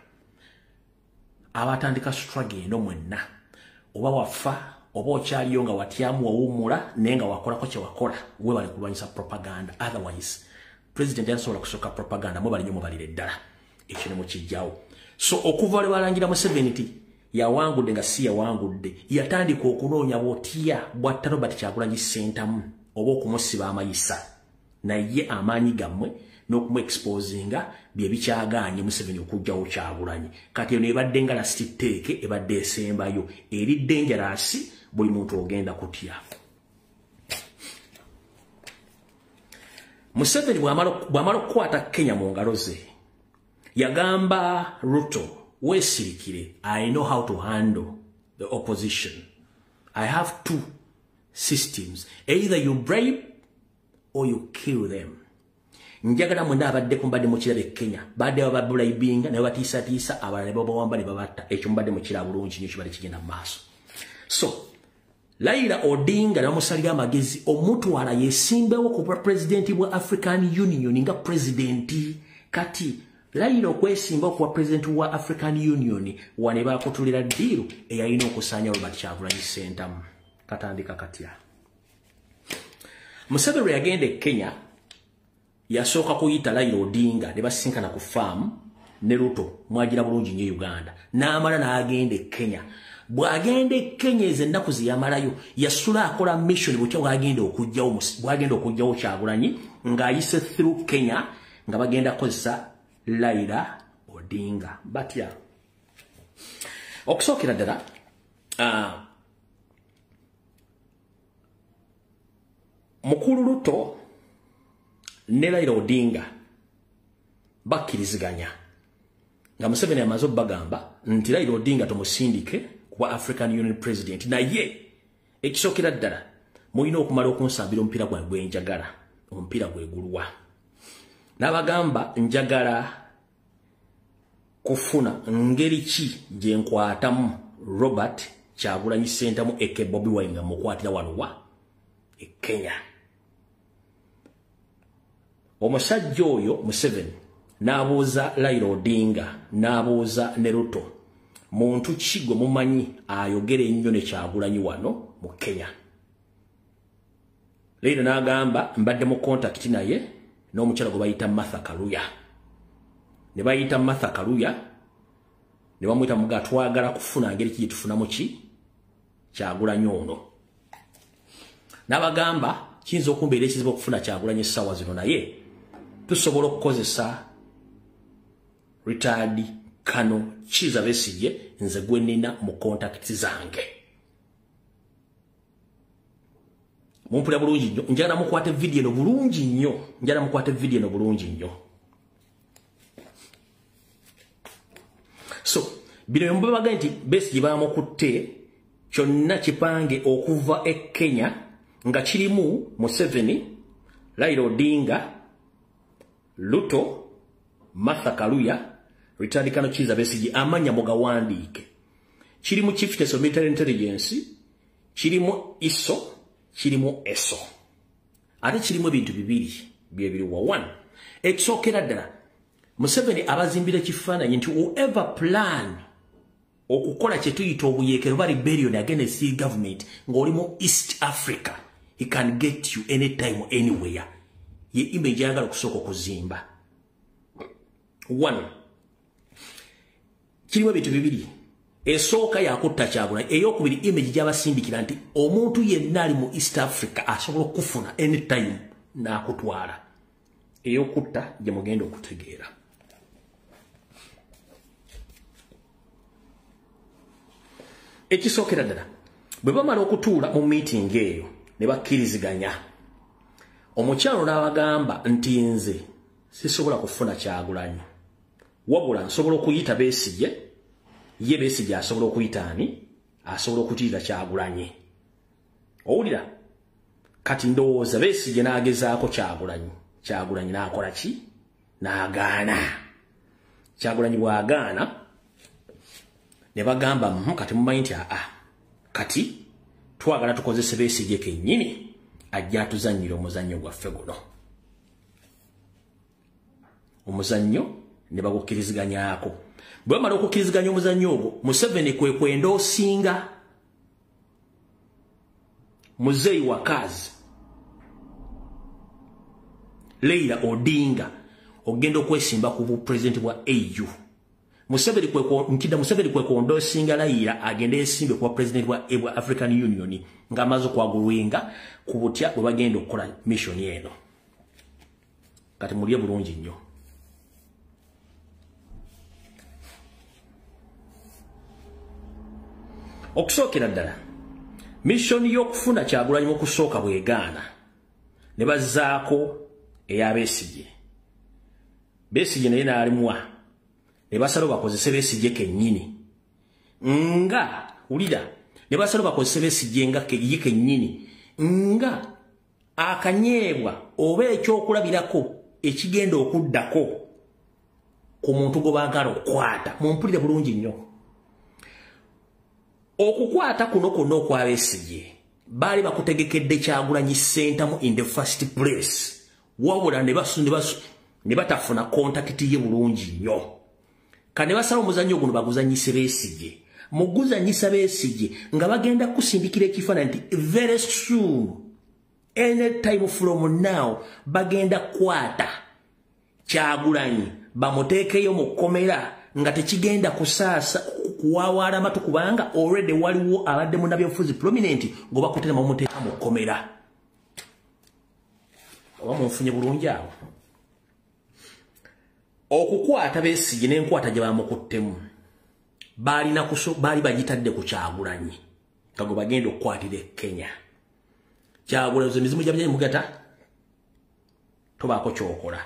Abatandika struggle eno mwenna, oba wafa oba okyaliyo nga watyamu wawummula naye nga wakolako kye wakola, weebale kulwanyisa propaganda. Otherwise President yasobola kusooka propaganda, mwebale nnyo mubalire ddala ekyo ne mukijjawo. So okuva lwe balangira Museveni nti yawangudde nga si yawangudde, yatandika okunoonya bw'otya bw'atta Robert Kyagulanyi Ssentamu oba okumusiba amayisa, naye amaanyi gammwe n'okumuexposinga bye bikyagaanye Museveni okuggyawo Kyagulanyi. Kati eno ebadde nga last take, ebadde esembayo, eri dangerous, buli muntu ogenda kutya. Museveni bw'amala okukwata Kenya mu ngalo ze, yagamba Ruto, weesirikire, I know how to handle the opposition. I have two systems. Either you bribe or you kill them. Njagala mwenna abaddeko mbadde mukiraba e Kenya, badde bababribinga ne babatiisatiisa, abalala ne babawamba ne babatta. Ekyo mbadde mukiraba bulungi nnyo kibadde kigenda mu maaso. So Raila Odinga ne bamusalira amagezi omutwala yesimbewo ku pulezidenti bwa African Union nga pulezidenti. Kati Raila okwesimba okuba pulezidenti wa African Union, wane bakutulira ddiiru eyalina okusaanya Robert Kyagulanyi Ssentamu. Katandika katya? Museveni lwe yagenda e Kenya yasooka kuyita Raila Odinga ne basisinkana ku faamu ne Ruto, mwagira bulungi nnyo Uganda. N'amala n'agenda e Kenya. Bw'agenda e Kenya ezo ennaku ze yamalayo yasula akola mission butya bw'agenda okuggyawo Kyagulanyi ng'ayise through Kenya nga bagenda kukozesa Raila Odinga. Batya? Okusookera ddala Mukulu Ruto ne Raila Odinga bakkiriziganya nga Museveni amaze obbagamba nti Raila Odinga tumusindike kuba African Union President, naye ekisookera ddala mulina okumala okunsambira omupiira gwange gwe njagala, omupiira gwe guluwa. N'abagamba njagala kufuna ngeri ki gye nkwatamu Robert Kyagulanyi Ssentamu aka Bobi Wine nga mukwatira wano wa e Kenya. Omusajja oyo Museveni n'abuuza Raila Odinga n'abuuza ne Ruto, muntu ki gwe mumanyi ayogera ennyo ne Kyagulanyi wano mu Kenya? Raila n'agamba mbadde mu contact naye n'omukyala gwe bayita Martha Kaluya. Ne bayita Martha Kaluya ne bamuyita muga twagala kufuna ngeri ki gye tufunamu ki Kyagulanyi ono. N'abagamba kiyinza okumbeera ekizibu okufuna Kyagulanyi essaawa zino, naye tusobola okukozesa retired Kano Kizza Besigye nze gwe nnina mu contacts zange. Mumpulira bulungi nnyo. Njagala mukwate video eno bulungi nnyo. Njagala mukwate video eno bulungi nnyo. So bino mbabaga nti Besigye bamukutte kyonna kipange okuva e Kenya nga kirimu Museveni, Raila Odinga, Ruto, Martha Karua, Retired Colonel Kizza Besigye, amanya mugawandiike. Kirimu Chief of Military Intelligence, kirimu ISO, kirimu ESO. Ate kirimu ebintu bibiri byebiriwa. One, ekisookera ddala Museveni abazimbira ekifaananyi nti whoever plan okukola kye tuyita obuyeekero oba rebellion against the government ng'oli mu East Africa, he can get you anytime anywhere. Ye image ayagala okusooka okuzimba. One, kirimu ebintu bibiri. Esooka yakutta Kyagulanyi, eyokubiri image gy'abasindikira nti omuntu yenna ali mu East Africa asobola okufuna anytime n'akutwala. Eyokutta gye mugenda okutegeera. Ekisookera ddala, bwe bamala okutuula mu meeting eyo ne bakkiriziganya, omukyalo n'abagamba nti nze sisobola kufuna Kyagulanyi, wabula nsobola okuyita Besigye, ye Besigye asobola okuyita ani? Asobola okuyita Kyagulanyi. Owulira? Kati ndowooza Besigye n'agezaako Kyagulanyi. Kyagulanyi n'akola ki? N'agaana. Kyagulanyi bw'agaana ne bagamba kati mumanyi nti aa kati twagala tukozese Besigye kennyini ajja atuzannyira omuzannyo gwaffe guno. Omuzannyo ne bagukkiriziganyaako. Bwe bamala okukkiriziganya omuzannyo ogwo, Museveni kwe kwenda osinga Muzeeyi Wakazi, Raila Odinga ogenda okwesimba ku bupulezidenti bwa AU. Museveni kwe kwenda osinga Raila agende yesimbe ku bupulezidenti bwa African Union ng'amaze okwagulwenga ku butya bwe bagenda okukola mission eno. Kati mulye bulungi nnyo. Okusookera ddala, mission y'okufuna Kyagulanyi mu kusooka bwegaana ne bazzaako eya Besigye. Besigye naye n'alimwa ne basalawo bakozese Besigye kennyini. Nga wulira, ne basalawo bakozese Besigye nga ye kennyini nga akanyeebwa oba ekyokulabirako ekigenda okuddako ku muntu gwe baagala okukwata. Mumpulire bulungi nnyo. Okukwata kuno kwonna okwa Besigye baali bakutegekedde Kyagulanyi Ssentamu in the first place, wabula ne batafuna contact ye bulungi nnyo. Ka ne basala omuzannyo guno baguzannyise Besigye. Muguzannyisa Besigye nga bagenda kusindikira ekifaananyi nti very soon, anytime from now, bagenda kukwata Kyagulanyi bamuteekeyo mu kkomera nga tekigenda kusaasa kuwawaala amatu kubanga already waliwo abadde munnabyabufuzi prominent ng'obakutte bamuteeka mu kkomera. Oba munfunye bulungi awo. Okukwata Besigye n'enkwata gye bamukuttemu baali bagitadde ku Kyagulanyi nga gwe bagenda okukwatira e Kenya. Kyagulanyi emizimu gyabye mugata tobaako ky'okola.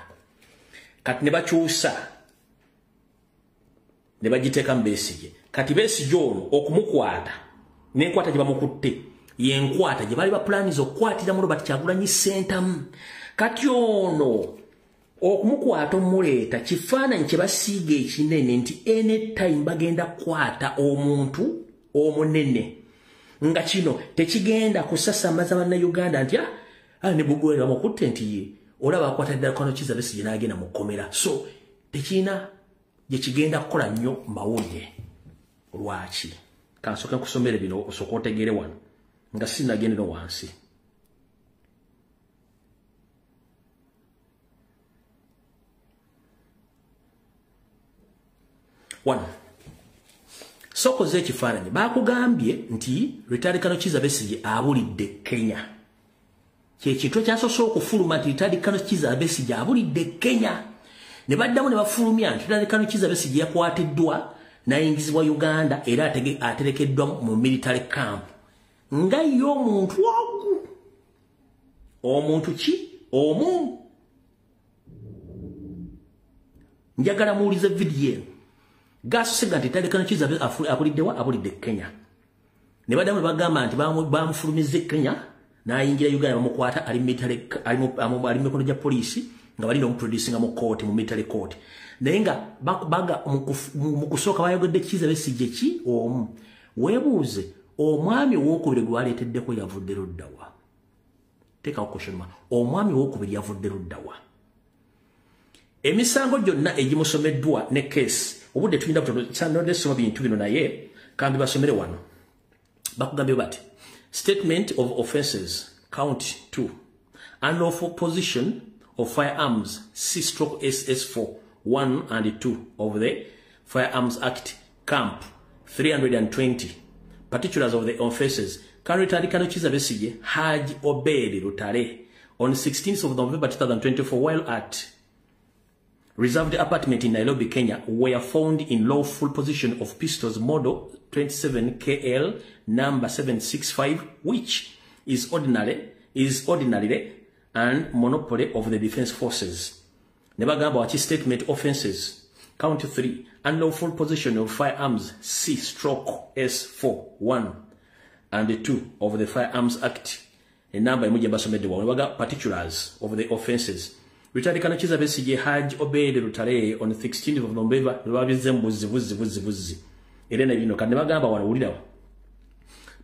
Kati ne bakyusa ne bagiteeka mu Besigye. Kati Besigye ono okumukwata n'enkwata gye bamukutte y'enkwata gye baali bapulaniza okukwatira mu Robert Kyagulanyi Ssentamu. Kati ono okumukwata omuleeta kifaananyi kye basiiga ekinene nti anytime bagenda kukwata omuntu omunene, nga kino tekigenda kusasamaza bannayuganda nti ne Bugweri bamukutte nti ye olaba akwata ddala Colonel Kizza Besigye n'agenda mu kkomera. So tekirina gye kigenda kukola nnyo mawulire. Lwaki? Kansooke nkusomere bino osooke otegeere wano nga sinnagendera wansi. One, sokoze ekifaananyi baakugambye nti Retired Colonel Kizza Besigye abulidde Kenya. Kye kintu ekyasoose okufuluma nti Retired Colonel Kizza Besigye abulidde Kenya. Ne baddamu ne bafulumya nti Retired Colonel Kizza Besigye yakwatiddwa n'ayingizibwa Uganda era aterekeddwa mu military camp. Nga ye omuntu ogu Omuntu ki omu. Njagala muwulize vidiyo eno. Gasosega nti Retired Colonel Kizza abuliddewa? Abulidde Kenya. Ne baddamu ne bagamba nti bamufulumizza e Kenya n'ayingira Uganda, bamukwata, ali mu mikono gya poliisi nga balina omuproducinga mu kooti, mu military court. Naye nga baga mu kusooka bayogedde Kizza Besigye ki omu. Weebuuze, omwami owookubiri gwe baleeteddeko yavudde luddawa? Teekawo question mark. Omwami owookubiri yavudde luddawa? Emisango gyonna egimusomeddwa ne case, obudde tulina butono, sanodde soma bintu bino, naye kambi basomere wano. Bakugambye bati, statement of offenses, count 2, unlawful possession of firearms, C/SS4 1 and 2 of the Firearms Act, Camp 320. Particulars of the offenses. Retired Colonel Kizza Besigye, Haji Obed Lutale, on 16th of November 2024, while at reserved apartment in Nairobi, Kenya, were found in lawful possession of pistols model 27 KL number 765, which is ordinarily and monopoly of the defense forces. Ne bagamba waki, statement offenses, count 3, unlawful possession of firearms, C/S4 1 and 2 of the Firearms Act. Enamba emu gye mbasomedde wawo. Ne baga particulars of the offenses. Retired Colonel Kizza Besigye, Haj Obed Lutale, on 16th of November, ne babizze mu buzzi buzzi buzzi buzzi. Era ne bino kati ne bagamba wano, wulirawo.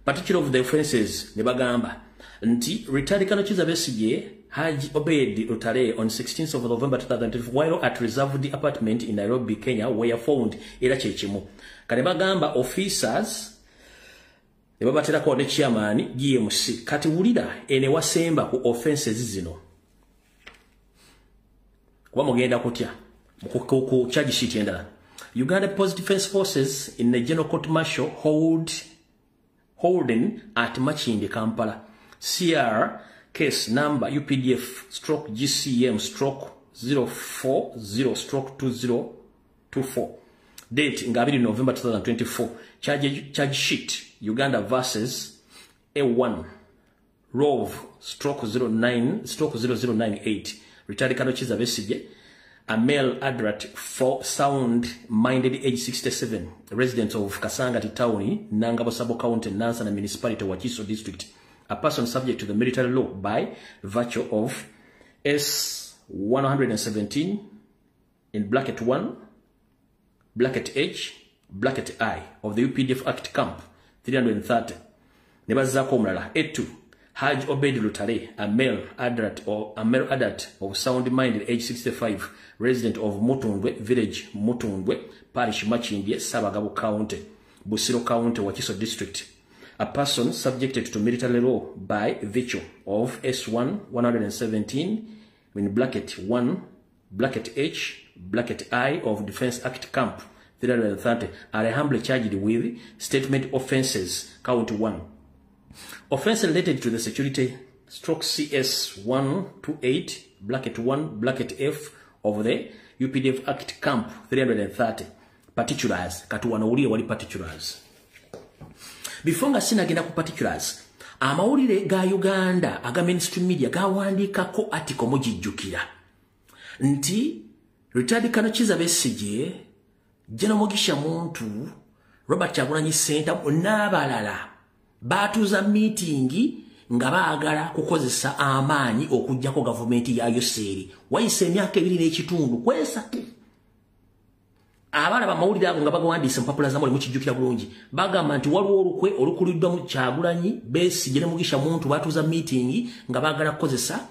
Particular of the offenses, ne bagamba nti retired Colonel Kizza Besigye, Haji Obed Lutale, on 16th of November 2024, while at reserved apartment in Nairobi, Kenya, were found, era kyekimu. Kati bagamba officers ne babaterako ne chairman GMC. Kati wulira ene wasemba ku offenses zino. Kuba mugenda kutya ku charge sheet endala. Uganda People's Defense Forces in the General Court Martial holding at Makindye, Kampala. CR case number UPDF/GCM/040/2024. Date nga 2 November 2024. Charge sheet Uganda versus A1 Rove/09/0098. Retired Colonel Kizza Besigye, a male adult for sound minded, age 67, resident of Kasangati Town, Nangabo Sub County, Nansana Municipality, Wakiso District, a person subject to the military law by virtue of S 117 in bracket 1, bracket H, bracket I of the UPDF Act, Camp 330. Ne bazzaako omulala, A2 Haj Obed Lutale, a male adult of sound mind, age 65, resident of Mutundwe Village, Mutundwe Parish, Makindye, Ssabagabo County, Busiro County, Wakiso District, a person subjected to military law by virtue of S1 117 in bracket 1, bracket H, bracket I of Defense Act, Camp 330, are humbly charged with statement offenses, count 1, offense related to the security, stroke CS 128 bracket 1, bracket F of the UPDF Act, Camp 330. Particulars. Kati wano wulire wali particulars. Before nga sinagenda ku particulars, amawulire ga Uganda aga mainstream media gawandiikako article, mugijjukira, nti retired Colonel Kizza Besigye, General Mugisha Muntu, Robert Kyagulanyi Ssentamu n'abalala baatuuza meeting nga baagala kukozesa amaanyi okuggyako gavumenti ya Yoweri. Wayise emyaka 2.5 ku 3. Abalaba amawulire ago nga bagawandiise mu mpapula zamawulire mukijjukira bulungi. Bagamba nti waliwo olukwe olukuliddwa mu Kyagulanyi, Besigye ne Mugisha Muntu, batuuza meeting nga baagala kukozesa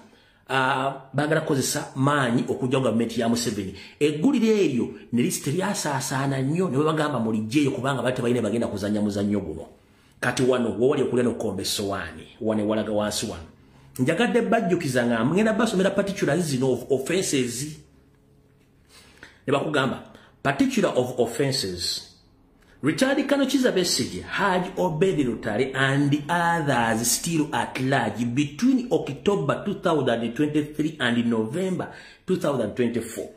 maanyi okugyawo gavumenti ya Museveni. Eggulire eryo ne lisite lyasaasaana nnyo ne babagamba mulijjeeyo kubanga bali tebalina bagenda kuzannya muzannyo guno. Kati wano wewali okulya n'okukomba essowaani, wano ewalaga wansi wano. Njagadde bajjukiza nga ngenda basomera particulars zino of offenses. Ne bakugamba particular of offenses. Retired Colonel Kizza Besigye, Haj Obed Lutale and others still at large between October 2023 and November 2024,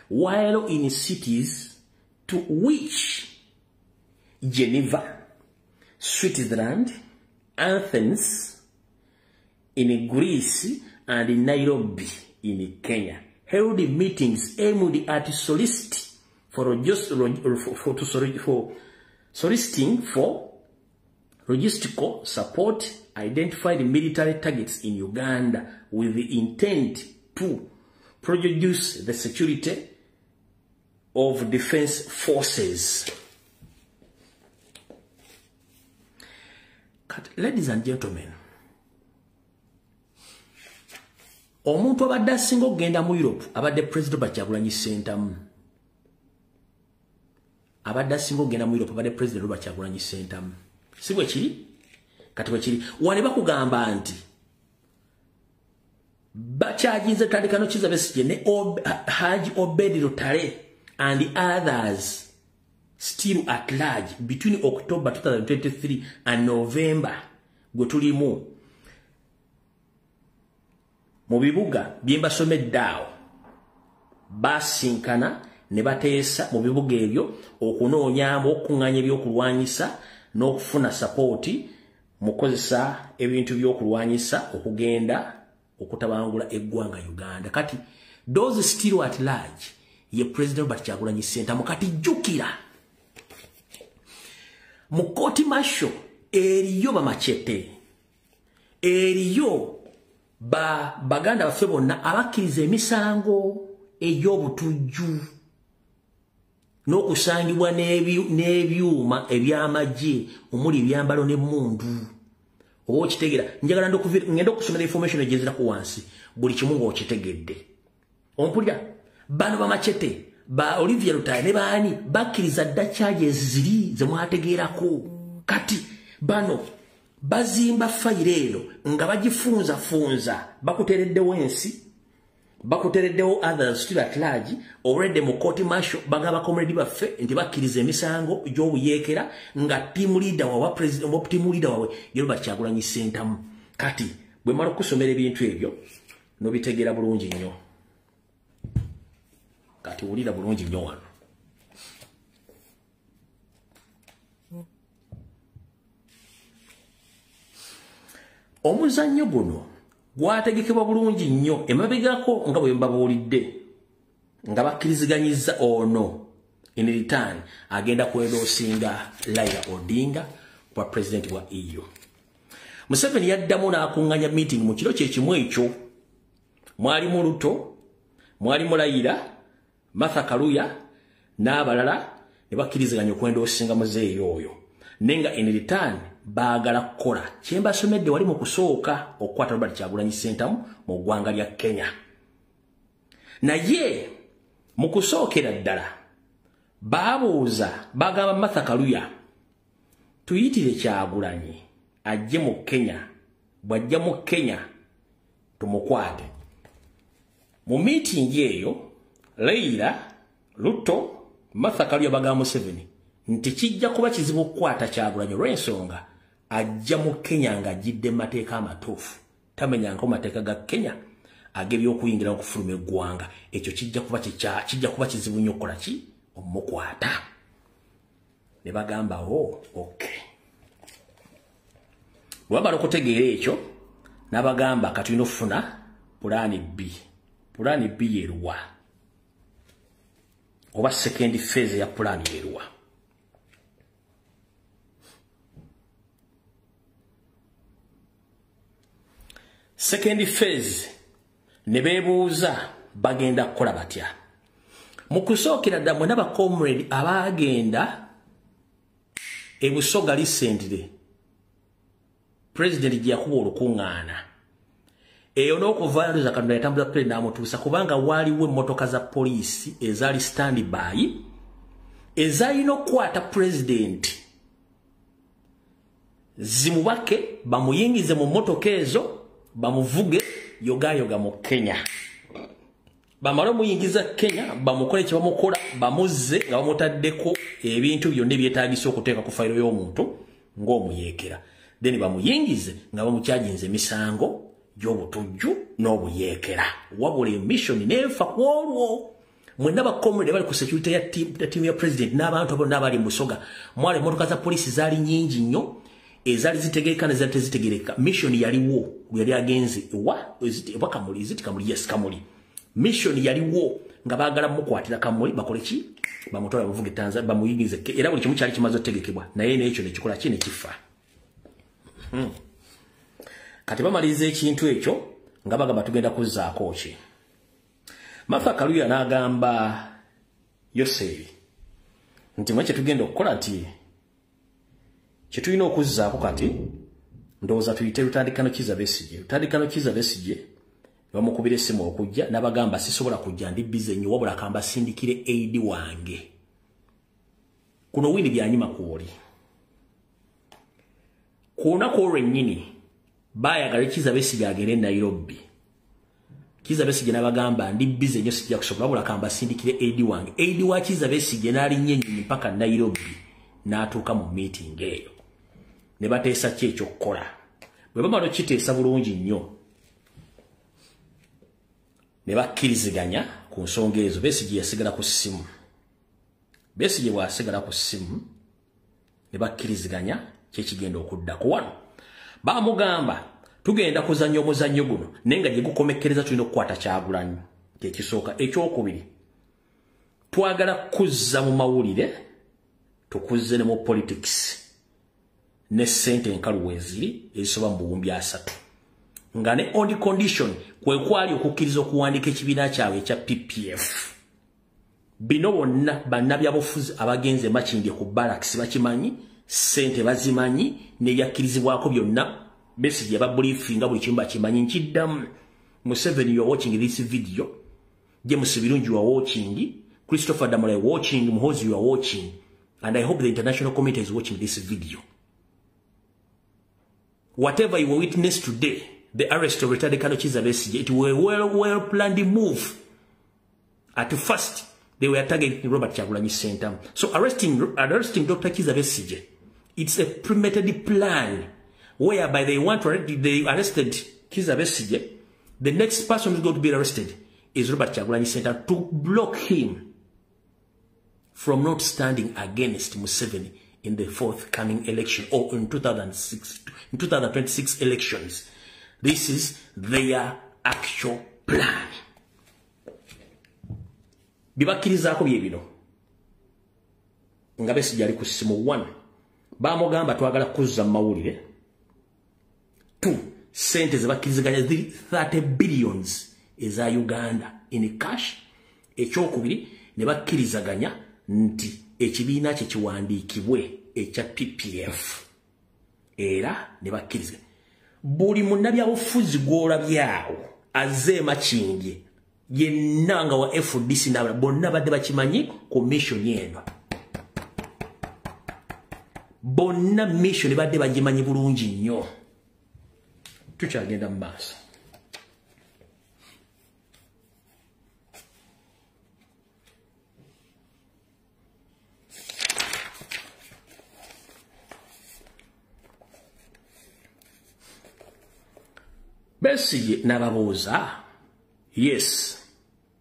while in cities to which Geneva, Switzerland, Athens, in Greece, and Nairobi in Kenya held meetings aimed at soliciting for logistical support, identified military targets in Uganda with the intent to produce the security of defense forces. Ladies and gentlemen, omuntu abadde asinga okugenda mu Europe abadde President Robert Kyagulanyi Ssentamu. Abadde asinga okugenda mu Europe abadde President Robert Kyagulanyi Ssentamu. Si bwe kiri? Kati bwe kiri. Wane bakugamba nti bakyaginze tandika no Kizza Besigye ne Haji Obed Lutale and others still at large between October 2023 and November gwe tulimu mu bibuga bye mbasomedde awo basinkana ne bateesa mu bibuga ebyo okunoonyaamu okukuŋŋaanya ebyokulwanyisa n'okufuna sapooti mu kukozesa ebintu by'okulwanyisa okugenda okutabangula eggwanga Uganda. Kati those still at large ye President Robert Kyagulanyi Ssentamu. Kati jjukira mu kooti martial eriyo bamachete, eriyo baganda baffe bonna abakkiriza emisango egy'obutujju n'okusangibwa n'ebyuma eby'amagye omuli ebyambalo n'emmundu. Oba okitegeera, njagala ngenda okusomera information egyezirako wansi buli kimu ng'okitegedde. Ompulira bano bamachete ba Olivia Lutaya ne baani bakkiriza dda charges ziri ze mwategeerako. Kati bano bazimba fayiro eno nga bagifunzafunza, bakutereddewo ensi, bakutereddewo others still at large already mu court martial. Bagamba comrade baffe nti bakkiriza emisango gy'obuyeekera nga team leader waabwe president, team leader waabwe ye Robert Kyagulanyi Ssentamu. Kati bwe mala okusomera ebintu ebyo n'obitegeera bulungi nnyo. Kati wulira bulungi nnyo wano. Omuzannyo guno gwategekebwa bulungi nnyo emabegako nga bwe mbabuulidde nga bakkiriziganyizza ono in return agenda kwendoosinga Raila Odinga kwa president wa EU. Museveni yaddamu n'akuŋŋaanya meeting mu kiro kye kimu ekyo. Mwalimu Ruto, mwalimu Raila, Martha Kaluya n'abalala ne bakkiriziganya okwendoosinga muzeeyi oyo. Nenga in return baagala kukola kye mbasomedde wali mu kusooka okukwata Robert Kyagulanyi Ssentamu mu ggwanga lya Kenya. Naye mu kusookera ddala baabuuza, bagamba Martha Kaluya tuyitire Kyagulanyi ajje mu Kenya, bw'ajja mu Kenya tumukwate. Mu meeting eyo Raila, Ruto, Martha Kaluya bagamba Museveni nti kijja kuba kizibu okukwata Kyagulanyi olw'ensonga ajja mu Kenya ng'ajjidde mu mateeka amatuufu, tamenyangako mateeka ga Kenya ag'ebyokuyingira n'okufuluma eggwanga. Ekyo kijja kuba kizibu nnyo okukola ki omukwata. Ne bagamba oh, okay. Bwe bamala okutegeera ekyo n'abagamba katulina okufuna pulaani B. Pulaani B yeruwa? Oba second phase ya pulaani yeruwa? Second phase ne beebuuza bagenda kukola batya. Mu kusookera ddala mwenna ba comrade abaagenda e Busoga recently, president gye yakuba olukuŋŋaana eyo n'okuvaayo ndoza Katonda yatambuza president n'amutuusa, kubanga waaliwo emmotoka za poliisi ezaali stand by ezaalina okukwata president zimubake bamuyingize mu mmotoka ezo bamuvuge yogayoga mu Kenya. Bamale omuyingiza Kenya bamukole kye bamukola, bamuzze nga bamutaddeko ebintu byonna ebyetaagisa okuteeka ku fayiro y'omuntu ng'omuyeekera. Then bamuyingize nga bamukyajinze emisango gy'obutujju n'obuyeekera. Wabula emission n'efa ku olwo. Mwenna ba comrade bali ku security ya team ya president n'abantu bonna abali mu Busoga, mwali emmotoka za poliisi zaali nnyingi nnyo Ezaali zitegeereka ne zaali tezitegeereka. Mission yaliwo yali agenze ewa Kamuli, is it Kamuli? Yes, Kamuli. Mission yaliwo nga baagala mukwatira Kamuli bakole ki? Bamutwala bamuvuge Tanzania bamuyingize, era buli kimu kyali kimaze otegekebwa, naye n'ekyo ne kikola ki? Ne kifa. Kati bamaliriza ekintu ekyo nga bagamba tugenda kuzzaako ki? Martha Kaluya n'agamba Yoseri nti mwe kyetugenda okukola nti kyetulina okuzzaako kati ndowooza tuyite Lutandikano Kizza Besigye. Lutandikano Kizza Besigye bamukubira essimu okujja n'abagamba sisobola kujja, ndi busy nnyo, wabula kamba sindikire aid wange. Kuno wini byanyima kwoli. Ku lunaku olwo nnyini baayagala Kizza Besigye agende Nairobi. Kizza Besigye n'abagamba ndi busy nnyo sijja kusobola, wabula kamba sindikire aid wange. Aid wa Kizza Besigye n'alinnya ennyonyi mpaka Nairobi n'atuuka mu meeting eyo. Ne bateesa ki ekyokukola. Bwe bamala okukiteesa bulungi nnyo ne bakkiriziganya ku nsonga ezo. Besigye yasigala ku ssimu. Besigye bw'asigala ku ssimu ne bakkiriziganya kyekigenda okuddako wano. Baamugamba tugenda kuzannya omuzannyo guno naye nga gye gukomekkereza tulina okukwata Kyagulanyi. Kyekisooka. Ekyokubiri, twagala kuzza mu mawulire, tukuzze ne mu politics ne ssente enkalu weeziri ezisoba mu 30,000, nga ne on condition kwe kwali okukkiriza okuwandiika ekibiina kyabwe ekya PPF. Bino bonna bannabyabufuzi abagenze Makindye ku barracks bakimanyi, ssente bazimanyi, n'ebyakkirizibwako byonna. Besigye yababriefinga buli kimu bakimanyi. Nkiddamu, Museveni, you are watching this video, James Birungi, you are watching, Christopher Damala, you are watching, Muhoozi, you are watching, and I hope the international community is watching this video. Whatever you witness today, the arrest of retired Colonel Kizza Besigye, it was a well-planned move. At first, they were targeting Robert Kyagulanyi Ssentamu. So arresting Dr. Kizza Besigye, it's a premeditated plan whereby they want to they arrested Kizza Besigye. The next person who's going to be arrested is Robert Kyagulanyi Ssentamu, to block him from not standing against Museveni in the forthcoming election or in 2026 elections. This is their actual plan. Bibakkirizaako bye bino. Nga Besigye ali ku ssimu. 1, bamugamba twagala kuzza mu mawulire. 2, ssente ze bakkiriziganya ziri 30 billions eza Uganda in cash. Ekyokubiri, ne bakkirizaganya nti ekibiina kye kiwandiikibwe ekya PPF. Era ne bakkiriziganya. Buli munnabyabufuzi gw'olabyawo azze Makindye yenna nga wa FDC n'abalala bonna badde bakimanyi ku mission eno. Bonna mission badde bagimanyi bulungi nnyo. Tukyagenda mu maaso. Besigye n'ababuuza, yes,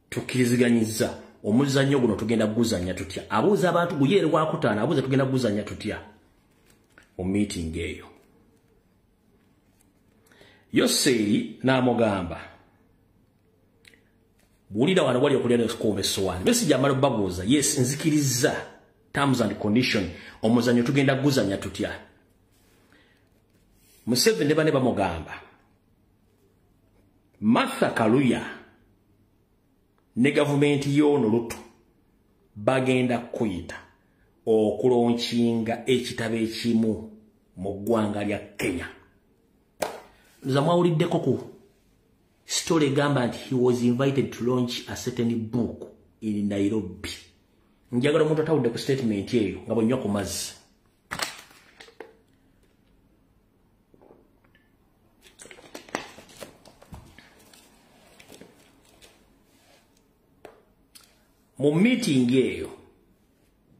tukkiriziganyizza omuzannyo guno tugenda kuguzannya tutya? Abuuza abantu guyeere gwakutaano, abuuza tugenda kuguzannya tutya mu meeting eyo. Yoseri n'amugamba, buulira wano wali okulya n'okukuuma essowaani. Besigye amala obbabuuza, yes, nzikirizza terms and condition, omuzannyo tugenda kuguzannya tutya? Museveni ne banne bamugamba, Martha Kaluya ne gavumenti y'ono Ruto bagenda kuyita okulonkinga ekitabo ekimu mu ggwanga lya Kenya. Nza mwawuliddeko ku story egamba nti he was invited to launch a certain book in Nairobi. Njagala omuntu atawudde ku statement eyo nga bw'onywa ku mazzi. Mu meeting eyo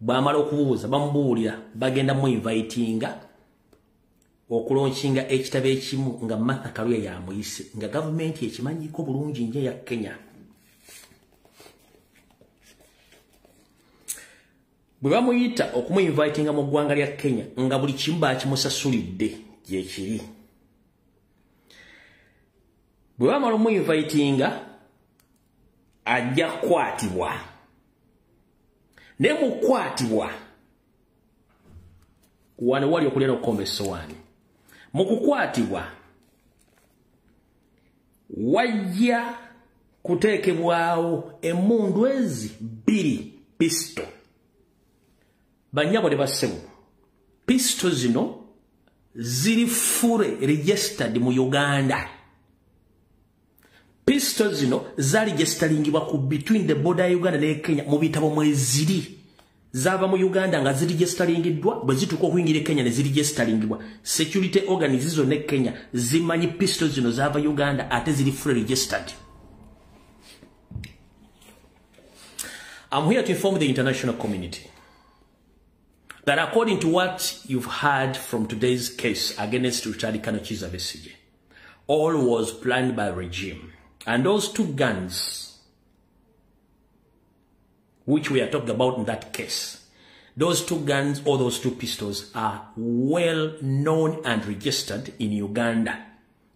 bw'amala okubuuza bamubuulira bagenda mu invitinga okulonkinga ekitabo ekimu nga Martha Kaluya yamuyise, nga gavumenti ekimanyiiko bulungi nnyo ya Kenya. Bwe bamuyita okumuinvitinga mu ggwanga lya Kenya nga buli kimu bakimusasulidde gyekiri. Bwe bamala omuinvitinga ajja kukwatibwa. Naye mu kukwatibwa wano wali okulya n'okukomba essowaani. Mu kukwatibwa wajja kuteekebwawo emmundu ezi 2 pistol. Bannyabo ne bassebo, pistol zino ziri fully registered mu Uganda. Pistol zino zaregisteringibwa ku between the border ya Uganda ne Kenya mu bitabo mweziri. Zava mu Uganda nga ziregisteringiddwa, bwe zituuka okuyingira e Kenya ne ziregisteringiddwa. Security organs zonna e Kenya zimanyi pistol zino zava Uganda ate ziri fully registered. I'm here to inform the international community that according to what you've heard from today's case against Richard Kano Kizza Besigye, all was planned by regime. And those two guns, which we are talking about in that case, those two guns or those two pistols are well known and registered in Uganda.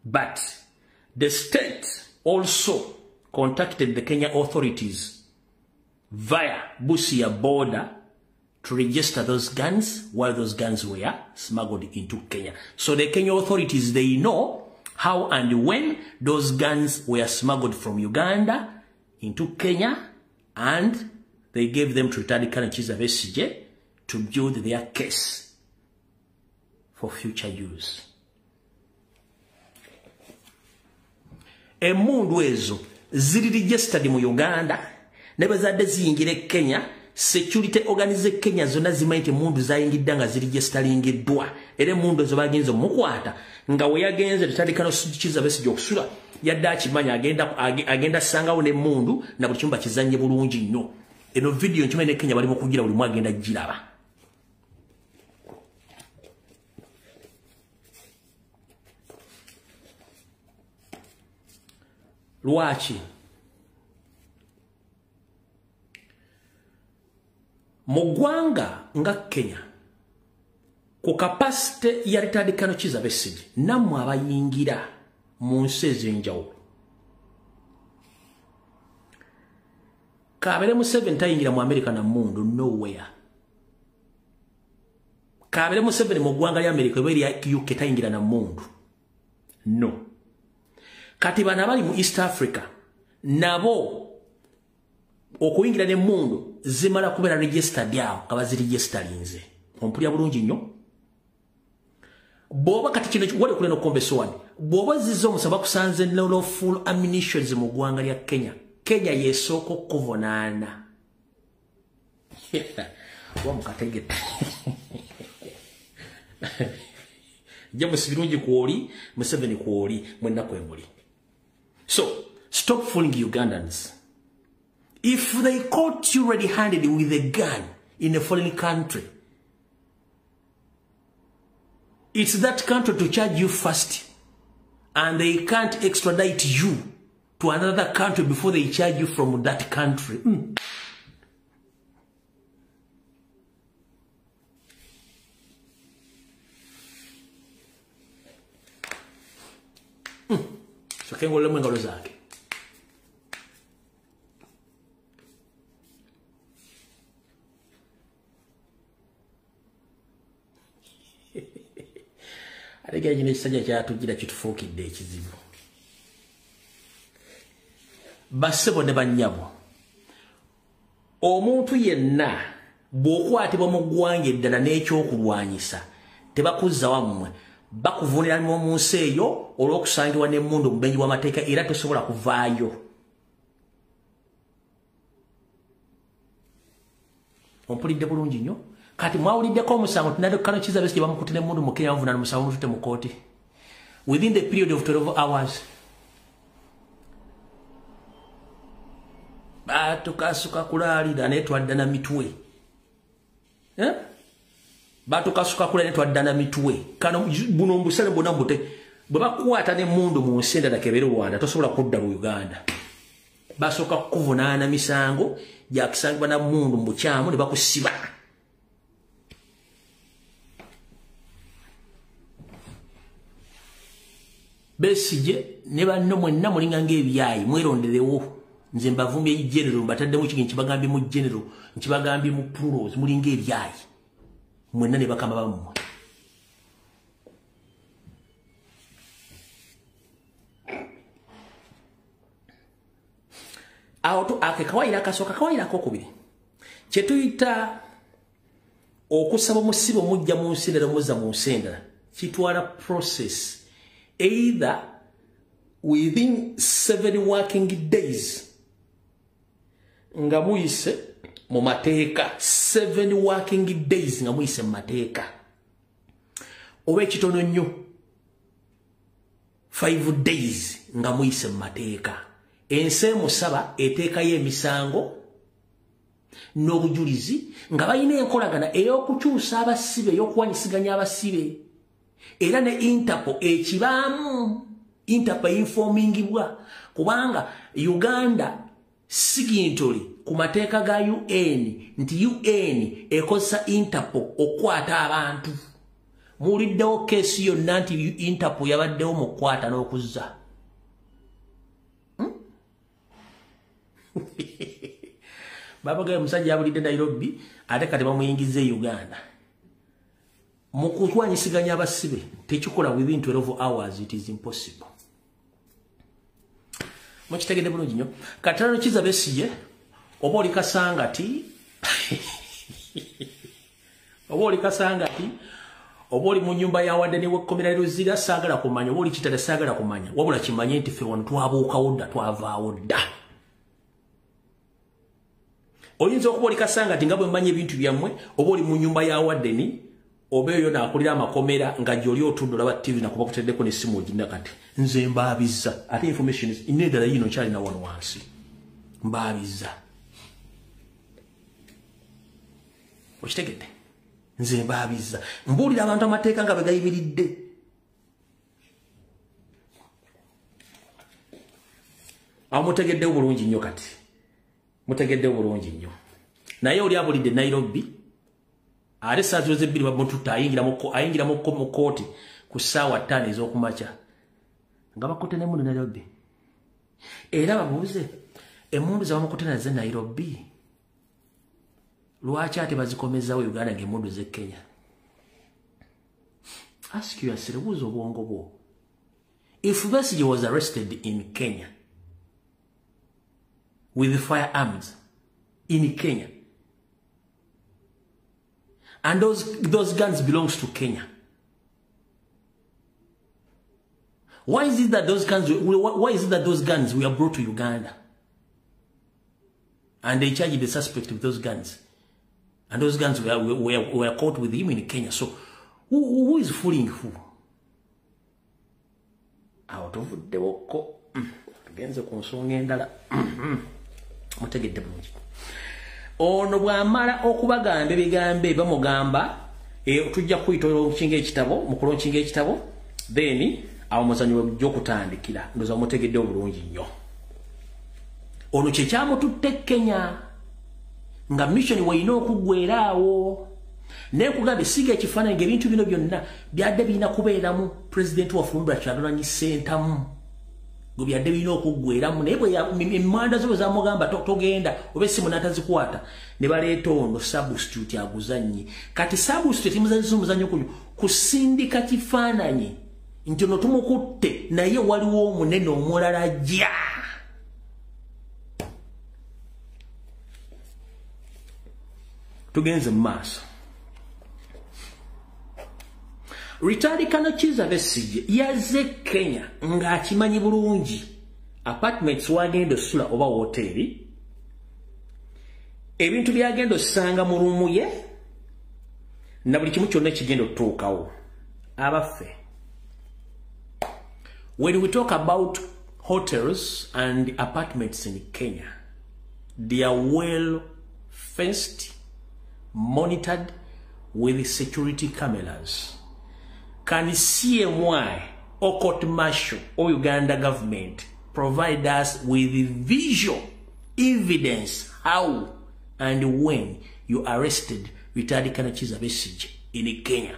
But the state also contacted the Kenya authorities via Busia border to register those guns while those guns were smuggled into Kenya. So the Kenya authorities, they know how and when those guns were smuggled from Uganda into Kenya, and they gave them to Richard Kano Kizza Besigye to build their case for future use. Emmundu ezo ziri registered mu Uganda, ne bazadde ziyingira e Kenya. Security organize Kenya zonna zimanyi nti emmundu zayingidde nga ziregisteringiddwa. Era emmundu ezo bagenze omukwata nga we yagenze Richard Kano Kizza Besigye okusula, yadde akimanya agenda assangawo n'emmundu na buli kimu bakizannye bulungi nnyo. Eno video nkimanyi ne Kenya bali mu kugira buli omu agenda kugiraba. Lwaki? Mu ggwanga nga Kenya, ku capacity ya Richard Kano Kizza Besigye, nammwe abayingira mu nsi ez'enjawulo. Kabere Museveni tayingira mu America na mmundu, nowhere. Kabere Museveni mu ggwanga lya America oba erya UK tayingira na mmundu. No. Kati bano abali mu East Africa nabo okuyingira n'emmundu zimala kubeera registered awo nga baziregisterinze. Ompulira bulungi nnyo. Bw'oba kati kino wali okulya n'okukomba essowaani, bw'oba zizza omusaba bakusanze ne lawful ammunitions mu ggwanga lya Kenya, Kenya yesooka okuvunaana. Oba mukategedde. James Birungi kwoli, Museveni kwoli, mwenna kwe muli. So, stop fooling Ugandans. If they caught you red-handed with a gun in a foreign country, it's that country to charge you first, and they can't extradite you to another country before they charge you from that country. So kengolemu engalo zange. Ate kino ekisajja kyatugira kitufuukidde ekizibu. Bassebo ne bannyabo, omuntu yenna bw'okwatibwa mu ggwanga eddala n'ekyokulwanyisa tebakuzza wammwe, bakuvunira mu nsi eyo olw'okusangibwa n'emmundu mu bumenyi bw'amateeka, era tosobola kuvaayo. Ompulidde bulungi nnyo. Kati mwawuliddeko omusango Kano Kizza Besigye bamukutte n'emmundu mu Kenya, bamuvunaana omusango bamututte mu kkooti within the period of 12 hours. Batukasuka kulaalira naye twadda na mitwe. Batukasuka kulaalira naye twadda na mitwe. Kano buno mbusale bwonna mbute. Bwe bakukwata n'emmundu mu nsi endala kebere Rwanda, tosobola kudda mu Uganda. Basooka kukuvunaana misango gya kusangibwa na mmundu mu bukyamu ne bakusiba. Besigye ne banno mwenna mulinga ng'ebyayi mweronderewo. Nze mbavumbye general mbataddemu kiki nkibagambye mu general nkibagambye mu pros mulinga ebyayi mwenna ne bakama bammwe. Awo tu ake kawaira akasooka kawaira akokubiri kye tuyita okusaba omusibe omujja mu nsi endala omuzza mu nsi endala kitwala process either within 7 working days nga muyise mu mateeka 7 working days nga muyise mu mateeka oba ekitono nnyo 5 days nga muyise mu mateeka. Ensi emusaba eteekayo emisango n'obujulizi nga balina enkolagana ey'okukyusa abasibe ey'okuwanyisiganya abasibe era ne Interpol ekibaamu. Interpol informingibwa kubanga Uganda signatory ku mateeka ga UN nti UN ekozesa Interpol okukwata abantu. Muwuliddewo keesi yonna nti Interpol yabaddewo mu kukwata n'okuzza. Babagaye omusajja abulidde Nairobi ate kati bamuyingiza e Uganda. Mu kuwanyisiganya abasibe tekikola within 12 hours, it is impossible. Mukitegedde bulungi nnyo. Katano Kizza Besigye oba oli Kasangati oba oli Kasangati oba oli mu nnyumba ya wadde w'ekkomera Luzira saagala kumanya, oba oli Kitale saagala kumanya, wabula kimanye nti ffe wano twabuukawo dda twavaawo dda. Oyinza okuba oli Kasangati nga bwe mmanyi ebintu byammwe, oba oli mu nnyumba ya waddeni oba eyo naakulira amakomera nga gy'oli otudde olaba TV nakuba kuteddeko n'essimu oginna kati nze mbaabizza ate information n'eddala yiino nkyalina wano wansi mbaabizza. Okitegedde? Nze mbaabizza mbuulira abantu amateeka nga bwe gayimiridde. Awo mutegeddewo bulungi nnyo kati mutegeddewo bulungi nnyo. Naye oli abulidde Nairobi ate saa zebbiri bamututte ayingira mu kkooti ku ssaawa 5 ez'okumakya nga bakutte n'emmundu Nairobi. Era babuuze emmundu ze bamukutte nazo Nairobi lwaki ate bazikomezaawo Uganda ng'emmundu z'e Kenya? Ask yourself, buuza obwongo bwo. If Besigye was arrested in Kenya with firearms in Kenya, and those guns belongs to Kenya, why is it that those guns? Why is it that those guns were brought to Uganda, and they charged the suspect with those guns, and those guns were caught with him in Kenya? So who is fooling who? Out of the woko, tugenze ku nsonga endala. Mutegedde bulungi. Ono bw'amala okubagamba ebigambo bamugamba tujja kuyita olonkinga ekitabo mu kulonkinga ekitabo then awo muzanyo wejja okutandikira. Ndowooza mutegedde obulungi nnyo. Ono kye kyamututte Kenya nga mission weyina okuggwera awo. Naye nkugambye siga ekifaananyi ng'ebintu bino byonna byadde birina kubeeramu pulezidenti waffe Robert Kyagulanyi Ssentamu gwe byadde birina okuggweramu, naye bwe emmanda zo bwe zamugamba togenda oba essimu n'atazikwata ne baleeta ono substitute aguzannye. Kati substitute muzanyisa omuzannyo kuno kusindika kifaananyi nti ono tumukutte naye waliwo omunene omulala ajja. Tugenze mu maaso. Retired Colonel Kizza Besigye yazze Kenya ng'akimanyi bulungi apartments wagenda osula oba woteeri, ebintu byagenda osanga mu ruumu ye na buli kimu kyonna ekigenda otutuukawo. Abaffe, when we talk about hotels and apartments in Kenya, they are well fenced, monitored with security cameras. Can CMY or court martial or Uganda government provide us with visual evidence how and when you arrested retired Colonel Kizza Besigye in Kenya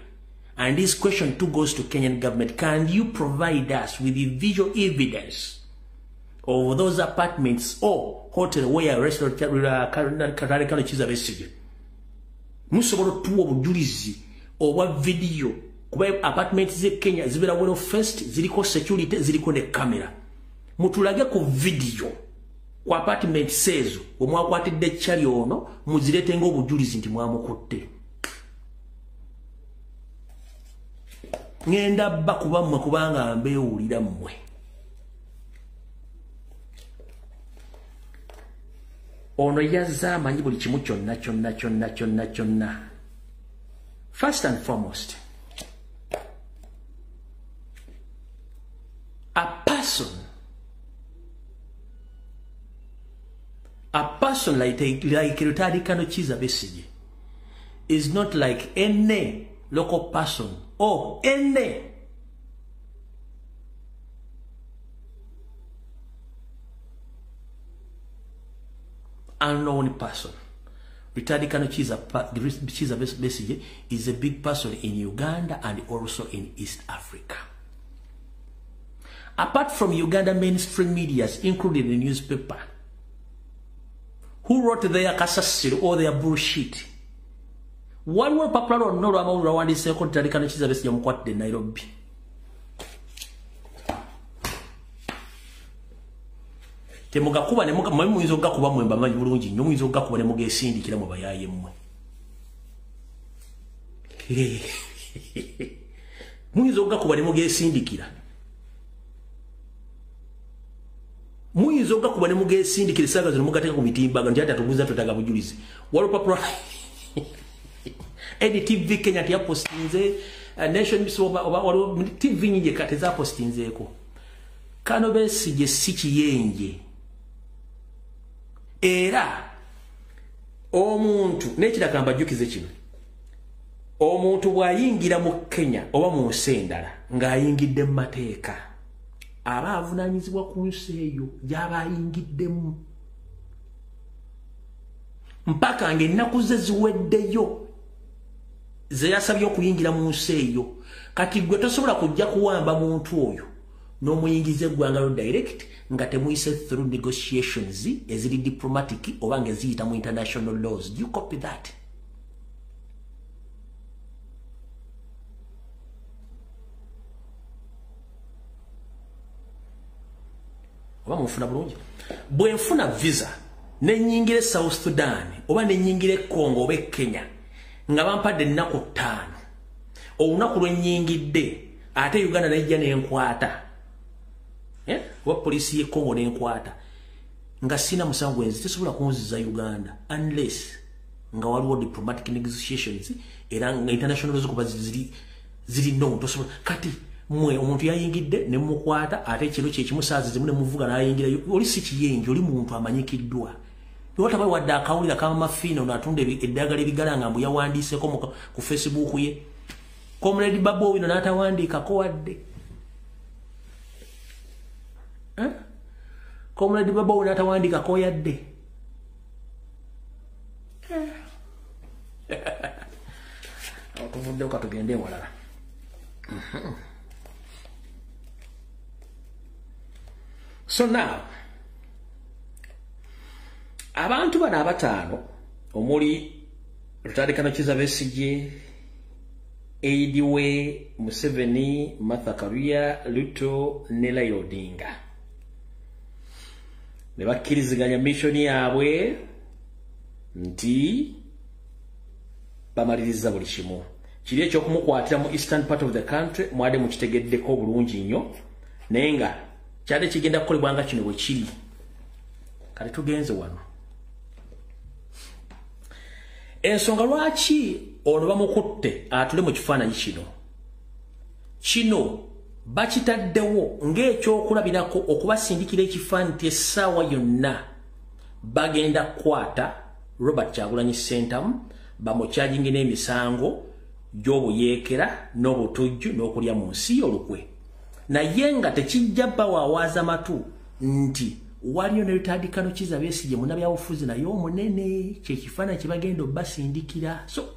And this question too goes to Kenyan government. Can you provide us with the visual evidence of those apartments or hotel where arrested Colonel Kizza Besigye? Musobola tuwa obujulizi obwa video kuba apartments ze Kenya zibeera well first, ziriko security, ziriko ne camera. Mutulage ku video ku apartment sezo omwakwatidde Charlie ono muzirete ng'obujulizi nti mwamukutte. Ngenda bba kuba mmwe kubanga mbeewulira mmwe. Ono yazze amanyi buli kimu kyonna kyonna kyonna kyonna kyonna. First and foremost, a person like retired Colonel Kizza Besigye is not like any local person or any unknown person. Retired Colonel Kizza Besigye is a big person in Uganda and also in East Africa. Apart from Uganda mainstream medias, including the newspaper, who wrote their kasasiro or their bullshit, waliwo olupapula lwonna olw'amawulire lwawandiiseeko nti Colonel Kizza Besigye mukwatidde e Nairobi. Temugakuba ne muyinza okugakuba mmwe mbamanyi bulungi nnyo, muyinza okugakuba ne mugeesindikira mu bayaaye mmwe. Muyinza okugakuba ne mugeesindikira. Muyinza okugakuba ne mugeesindikira essaawa zino mugateeka ku mitimbagano nti ate atubuuza twetaaga bujulizi. Waliwo olupapula NTV Kenya teyapostinze, Nation oba TV nyingi tezapostinzeeko. Kano Besigye si kiyenje. Era omuntu n'ekiraka mbajjukize kino, omuntu bw'ayingira mu Kenya oba mu nsi endala ng'ayingidde mu mateeka, aba avunaanyizibwa ku nsi eyo gy'aba ayingiddemu mpaka ng'ennaku ze ziweddeyo ze yasabye okuyingira mu nsi eyo. Kati gwe tosobola kujja kuwamba muntu oyo n'omuyingiza eggwanga lyo direct nga temuyise through negotiations eziri diplomatic oba nga eziyita mu international laws. Do you copy that? Oba munfuna bulungi? Bwe nfuna visa nenyingira South Sudan oba nenyingira Congo oba Kenya nga bampadde ennaku 5, olunaku lwe nnyingidde ate Uganda nejja nenkwata, oba poliisi y'e Congo nenkwata nga sina musango enzi, tesobola kunziza Uganda unless nga waliwo diplomatic negotiations era nga international laws kuba ziri known. Tosobola. Kati mmwe omuntu yayingidde ne mukwata ate ekiro kye kimu saazi zimu ne muvuga n'ayingira, oli si kiyenje, oli muntu amanyikiddwa. Wataba wadde akawulira kama Mafiina ono atunda eddagala ebigalanga mbu yawandiiseko ku Facebook ye. Comrade Babu Owino n'atawandiikako wadde. Comrade Babu Owino n'atawandiikako yadde. Tuvuddewo katugende ewalala. So now, abantu bano abataano omuli retired Colonel Kizza Besigye, Aidiwe, Museveni, Martha Karua, Ruto ne Raila Odinga ne bakkiriziganya mission yaabwe nti bamaliriza buli kimu. Kiri ekyokumukwatira mu eastern part of the country mwade mukitegeddeko bulungi nnyo, naye nga kyadde kigenda kukolebwa nga kino bwe kiri. Kati tugenze wano. Ensonga lwaki ono bamukutte atule mu kifaananyi kino, kino bakitaddewo ng'ekyokulabirako okubasindikira ekifaananyi nti essaawa yonna bagenda kukwata Robert Kyagulanyi Ssentamu bamukyajinge n'emisango gy'obuyeekera n'obutujju n'okulya mu nsi olukwe. Naye nga tekijja bawawaaza matu nti waliyo ne retired Colonel Kizza Besigye munnabyabufuzi naye omunene, kye kifaananyi kye bagenda obbasindikira. So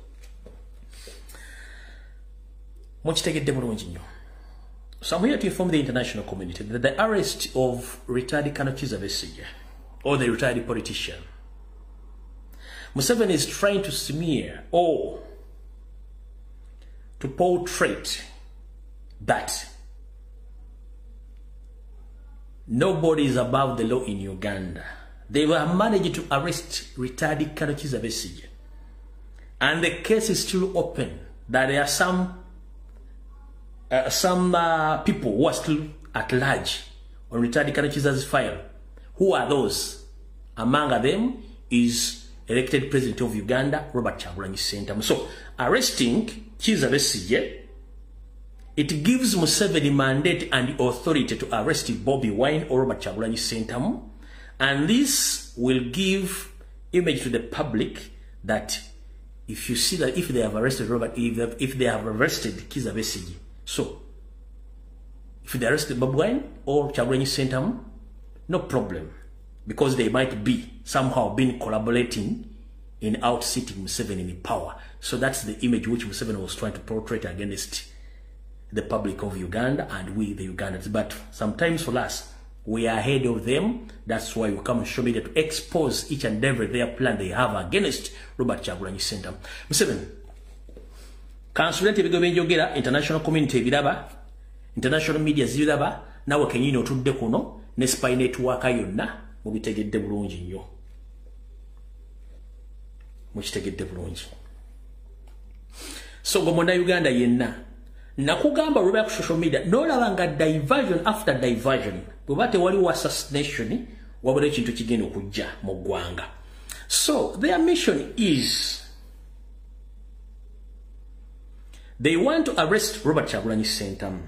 Mukitegedde bulungi nnyo. So I'm here to inform the international community that the arrest of retired Colonel Kizza Besigye, or the retired politician, Museveni is trying to smear or to portray that nobody is above the law in Uganda. They were managed to arrest retired Colonel Kizza Besigye, and the case is still open. That there are some people who are still at large on retired Colonel Kizza's file. Who are those? Among them is elected president of Uganda, Robert Kyagulanyi Ssentamu. So arresting Kizza Besigye, it gives Museveni mandate and authority to arrest Bobi Wine or Robert Kyagulanyi Ssentamu, and this will give image to the public that if you see that if they have arrested Robert, if they have arrested Kizza Besigye, so if they arrested Bobi Wine or Kyagulanyi Ssentamu, no problem, because they might be somehow been collaborating in outsitting Museveni in power. So that's the image which Museveni was trying to portray against the public of Uganda and we, the Ugandans. But sometimes for us, we are ahead of them. That's why we come and show media to expose each and every their plan they have against Robert Kyagulanyi Ssentamu. Museveni, kansulenti ebigo byenjogera, international community ebiraba, international media zibiraba, nawe kenyini otudde kuno, ne spy network yonna, mubitegedde bulungi nnyo. Mukitegedde bulungi. So gwe monna Uganda yenna, nakugamba olwa ku social media, n'olaba nga diversion after diversion, bweba tewaliwo assassination, wabula ekintu kigenda okujja mu ggwanga. So their mission is they want to arrest Robert Kyagulanyi Ssentamu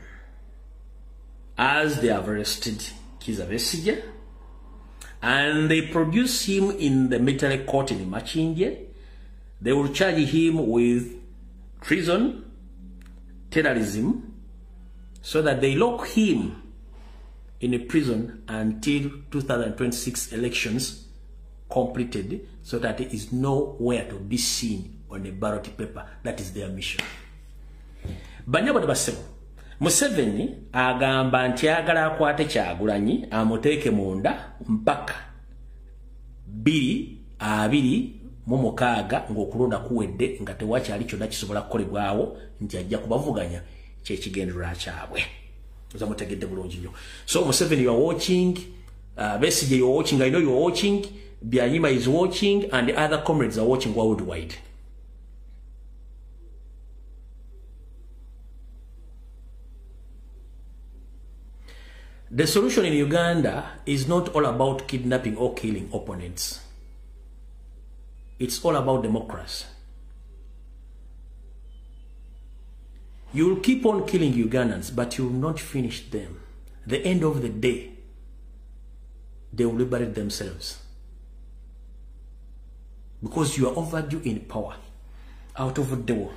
as they have arrested Kizza Besigye, and they produce him in the military court in Makindye. They will charge him with treason, terrorism, so that they lock him in a prison until 2026 elections completed, so that he is nowhere to be seen on a ballot paper. That is their mission. Banyabo basebo, Museveni agamba nti ayagala akwate Kyagulanyi amuteeke munda mpaka 2026 ng'okulonda kuwedde nga tewakyali kyonna kisobola kukolebwawo nti ajja kubavuganya kyekigendererwa kyabwe. Mutegedde bulungi nnyo. So Museveni, you are watching, Besigye, you are watching, I know you are watching, Byanyima is watching, and the other comrades are watching worldwide. The solution in Uganda is not all about kidnapping or killing opponents. It's all about democracy. You'll keep on killing Ugandans, but you'll not finish them. The end of the day, they will liberate themselves. Because you are overdue in power. Out of the war.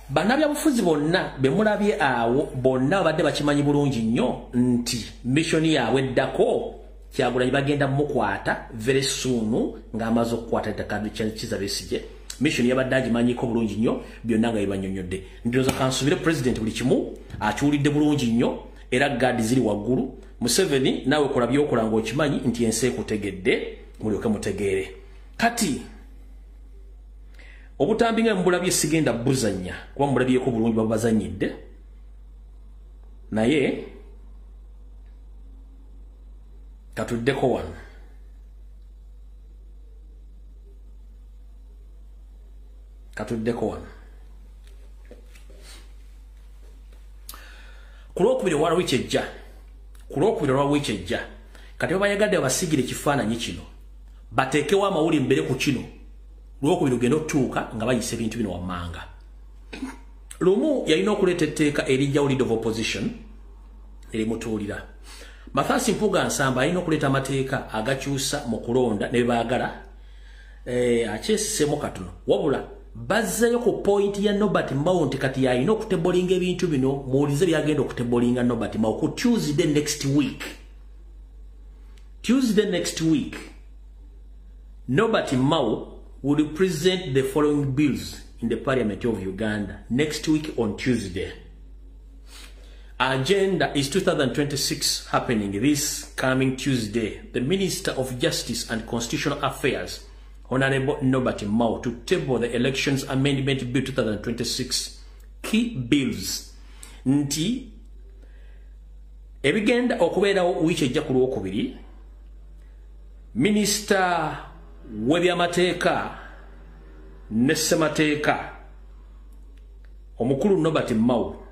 Bannabyabufuzi bonna be mulabye awo bonna babadde bakimanyi bulungi nnyo nti mission yaabwe eddako Kyagulanyi bagenda mukwata very soon ng'amaze okukwata ettaka Kizza Besigye. Mission yabadde agimanyiko bulungi nnyo byonna nga bibanyonnyodde. Ndowooza kansubire president buli kimu akiwulidde bulungi nnyo era guard ziri waggulu. Museveni naawe kola by'okola ng'okimanyi nti ensi ekutegedde, mulyoke mutegeere. Kati obutambi nga mbulabye sigenda buzannya kuba mbulabyeko bulungi babazannyidde, naye katuddeko wano. Katuddeko wano. Ku lwokubiri lwa wiiki ejja, ku lwokubiri lwa wiiki ejja, kati babayagadde babasigire ekifaananyi kino, bateekewo amawulire mbere ku kino. Lwokubiri lugenda otuuka nga bayisa ebintu bino wammanga. Lumu yalina okuleeta etteeka erijjawo leader of opposition erimutuulira. Mathias Mpuuga Nsamba alina okuleeta amateeka agakyusa mu kulonda ne baagala akyesisemu katono. Wabula bazzeeyo ku point ya Norbert Mao nti kati yalina okutebolinga ebintu bino, muwulize byagenda okutebolinga Norbert Mao ku Tuesday next week. Tuesday next week, Norbert Mao will present the following bills in the Parliament of Uganda next week on Tuesday. Agenda is 2026 happening this coming Tuesday. The Minister of Justice and Constitutional Affairs, Honorable Norbert Mao, to table the Elections Amendment Bill 2026. Key bills. Nti, ebigenda okubeerawo wiiki ejja ku Lwokubiri, Minisita w'ebyamateeka ne ssemateeka omukulu Norbert Mao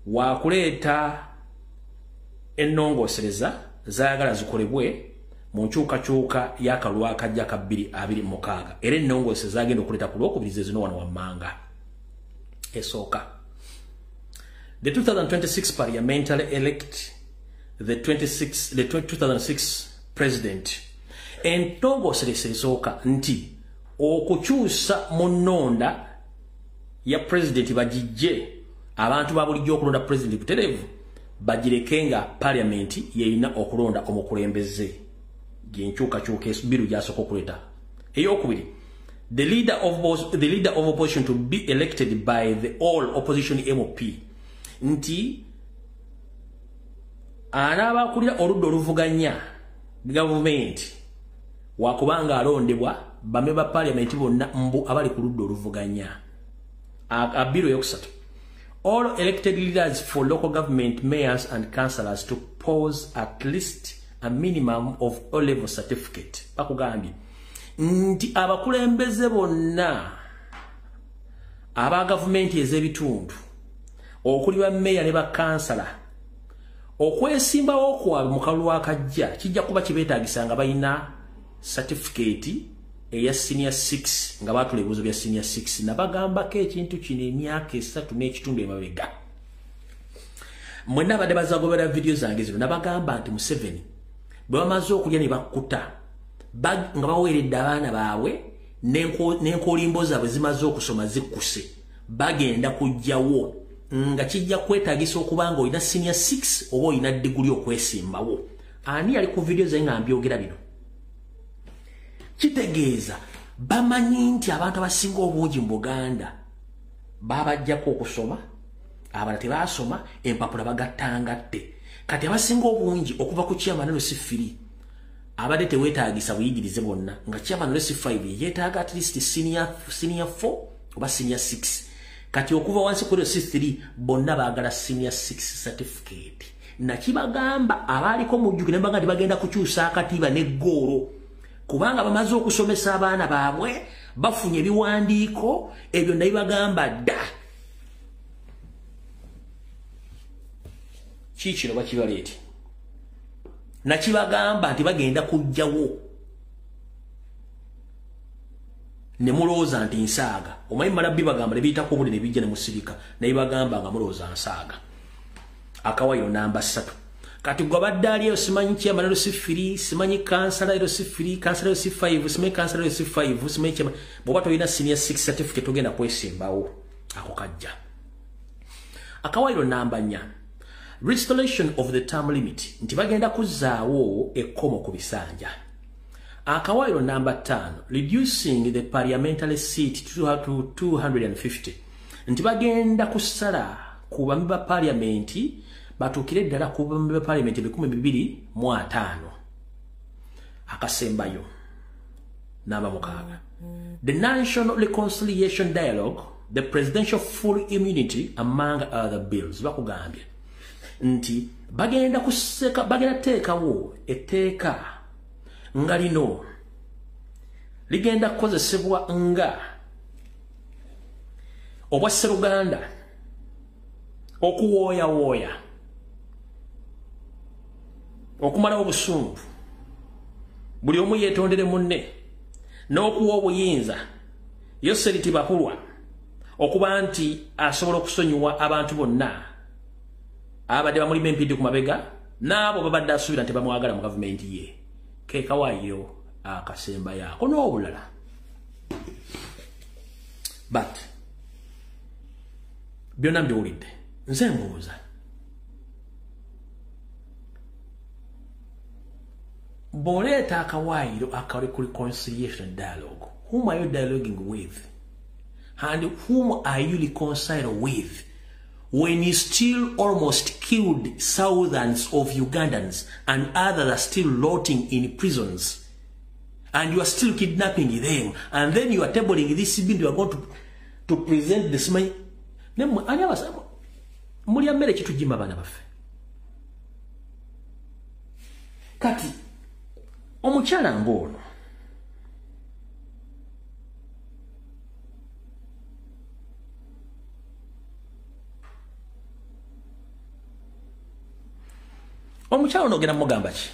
wakuleeta ennongoosereza zaayagala zikolebwe mu nkyukakyuka y'akalulu akajja ka 2026, era ennongoosereza zagenda okuleeta ku Lwokubiri ze zino wano wammanga. Esooka, the 2026 parliamentary elect the 2006 president. Ennongoosereza esooka nti okukyusa mu nnonda ya president bagijje abantu ba bulijjo okulonda president butereevu, bagireke nga parliament yeyina okulonda omukulembeze. Gyenkyukakyuka biru gyasooka okuleeta. Eyokubiri, the leader of opposition to be elected by the all opposition MP, nti anaabakulira oludda oluvuganya gavumenti wakubanga alondebwa bame ba parliament bonna mbu abali ku ludda oluvuganya. Abiru eyokusatu, all elected leaders for local government, mayors and councillors to pose at least a minimum of O-level certificate. Bakugambye nti abakulembeze bonna aba gavumenti ez'ebitundu okuli ba meya ne ba kansala okwesimbawo kwabwe mu kalulu akajja kijja kuba kibeetaagisa nga balina certificate eya senior 6, nga baatula ebibuuzo bya senior 6. Nabagambako ekintu kino emyaka 3 n'ekitundu emabega. Mwenna abadde bazagobera vidiyo zange zino, nabagamba nti Museveni bwe bamaze okulya ne bakkuta nga baweeredde abaana baabwe n'enkolimbo zaabwe zimaze okusoma zikkuse, bagenda kujjawo nga kijja kwetaagisa okuba nga olina senior 6 oba olina diguli okwesimbawo. Ani yali ku vidiyo zange nga mbyogera bino? Kitegeeza bamanyi nti abantu abasinga obungi mu Buganda babajjako okusoma, abalala tebaasoma, empapula bagattangatte. Kati abasinga obungi okuva ku chairman LC3 abadde teweetaagisa buyigirize bwonna, nga chairman LC5 yeetaaga at least senior 4 oba senior 6. Kati okuva wansi ku LC3 bonna baagala senior 6 certificate. Nakibagamba abaaliko mujjukire ne bagamba nti bagenda kukyusa akatiba n'eggoolo, kubanga bamaze okusomesa abaana baabwe, bafunye ebiwandiiko ebyo nabibagamba dda. Kiikino bakibaleete. Nakibagamba nti bagenda kujjawo ne mulowooza nti nsaaga. Omanyi mala bibagamba ne biyitako obudde ne bijja ne musirika, naye bagamba nga mulowooza nsaaga. Akawaayiro namba 3. Kati gwe abadde ali eyo simanyi chairman LC3, simanyi kansala LC3, kansala LC5, simanyi kansala LC5, simanyi chairman, bw'oba tolina senior 6 certificate togenda kwesimbawo. Ako kajja. Akawaayiro namba 4, restoration of the term limit, nti bagenda kuzzaawo ekkomo ku bisanja. Akawaayiro namba 5, reducing the parliamentary seat to 250, nti bagenda kusala ku bambi ba parliament batuukire ddala ku bambi ba parliament 225. Akasembayo namba 6, the National Reconciliation Dialogue, the presidential full immunity among other bills. Bakugambye nti bagenda teekawo etteeka nga lino ligenda kukozesebwa nga obwa sseruganda okuwooyawooya okumalawo obusungu, buli omu yeetondere munne, n'okuwa obuyinza Yoseri Tibahulwa okuba nti asobola okusonyiwa abantu bonna abadde bamulima empindi ku mabega n'abo babadde asuubira nti bamwagala mu gavumenti ye. Ke kawaayiro akasembayo ako n'obulala. But byonna mbiwulidde, nze mbuuza, bw'oleeta akawaayiro akali ku reconciliation dialogue, whom are you dialoguing with? And whom are you reconciled with when you still almost killed thousands of Ugandans and others are still rotting in prisons? And you are still kidnapping them. And then you are tabling this bill, you are going to present this money. Mulya mmere kitujima abaana baffe. Kati omukyala ng'ono omukyala ono ogenda mugamba ki?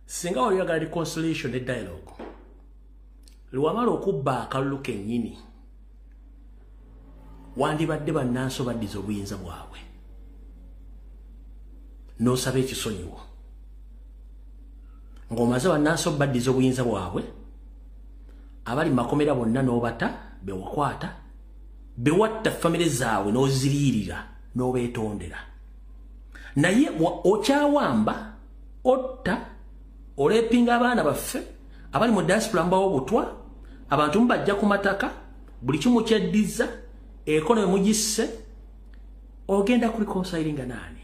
Singa oyagala reconciliation ne dialogue, lwamala okubba akalulu kennyini, wandibadde bannansi baddiza obuyinza bwabwe n'osaba ekisonyiwo. Ng'omaze bannansi baddiza obuyinza bwabwe, abali mu makomera bonna n'obata bewakwata, bewatta famire zaabwe n'oziriirira n'obeetondera. Naye okyawamba, otta, olepinga abaana baffe abali mu diaspora mbawo obutwa, abantu mubajja ku mataka, buli kimu kyeddiza, ekonomi mugisse, ogenda ku reconcilinga naani?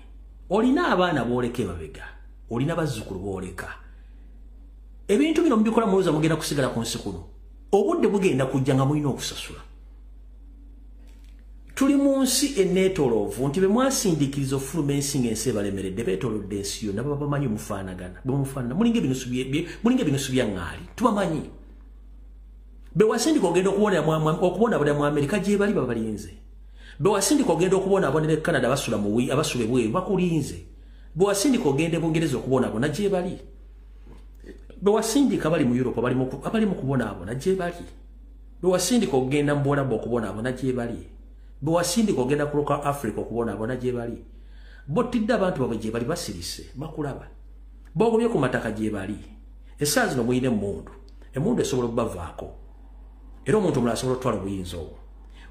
Olina abaana booleka emabega, olina bazzukulu booleka. Ebintu bino mubikola mulowooza mugenda kusigala ku nsi kuno. Obudde bugenda kujja nga mulina okusasula. Tuli mu nsi enneetooloovu nti be mwasindiikiriza okufuluma ensi ng'ensi ebalemeredde, beetoolodde ensi yonna, babamanyi mufaanagana, bemufaanana, mulinga ebinusu bya ŋŋaali, tubamanyi. Be wasindika ogenda okubonaabonera mu Amerika gye bali babalinze. Be wasindika ogenda okubonaabonera e Canada abasula ebweru bakulinze. Be wasindika ogenda e Bungereza okubonaabona gye bali. Be wasindika bali mu Europe abali mu kubonaabona gye bali. Be wasindika ogenda mu Buwarabu okubonaabona gye bali. Be wasindika ogenda ku Local Africa okubonaabona gye bali. Bottidde abantu baabwe gye bali basirise, bakulaba. Boogobye ku mataka gye bali. Essaawa zino mulina emmundu. Emmundu esobola okubavaako. Era omuntu omulala asobola okutwala obuyinza obwo.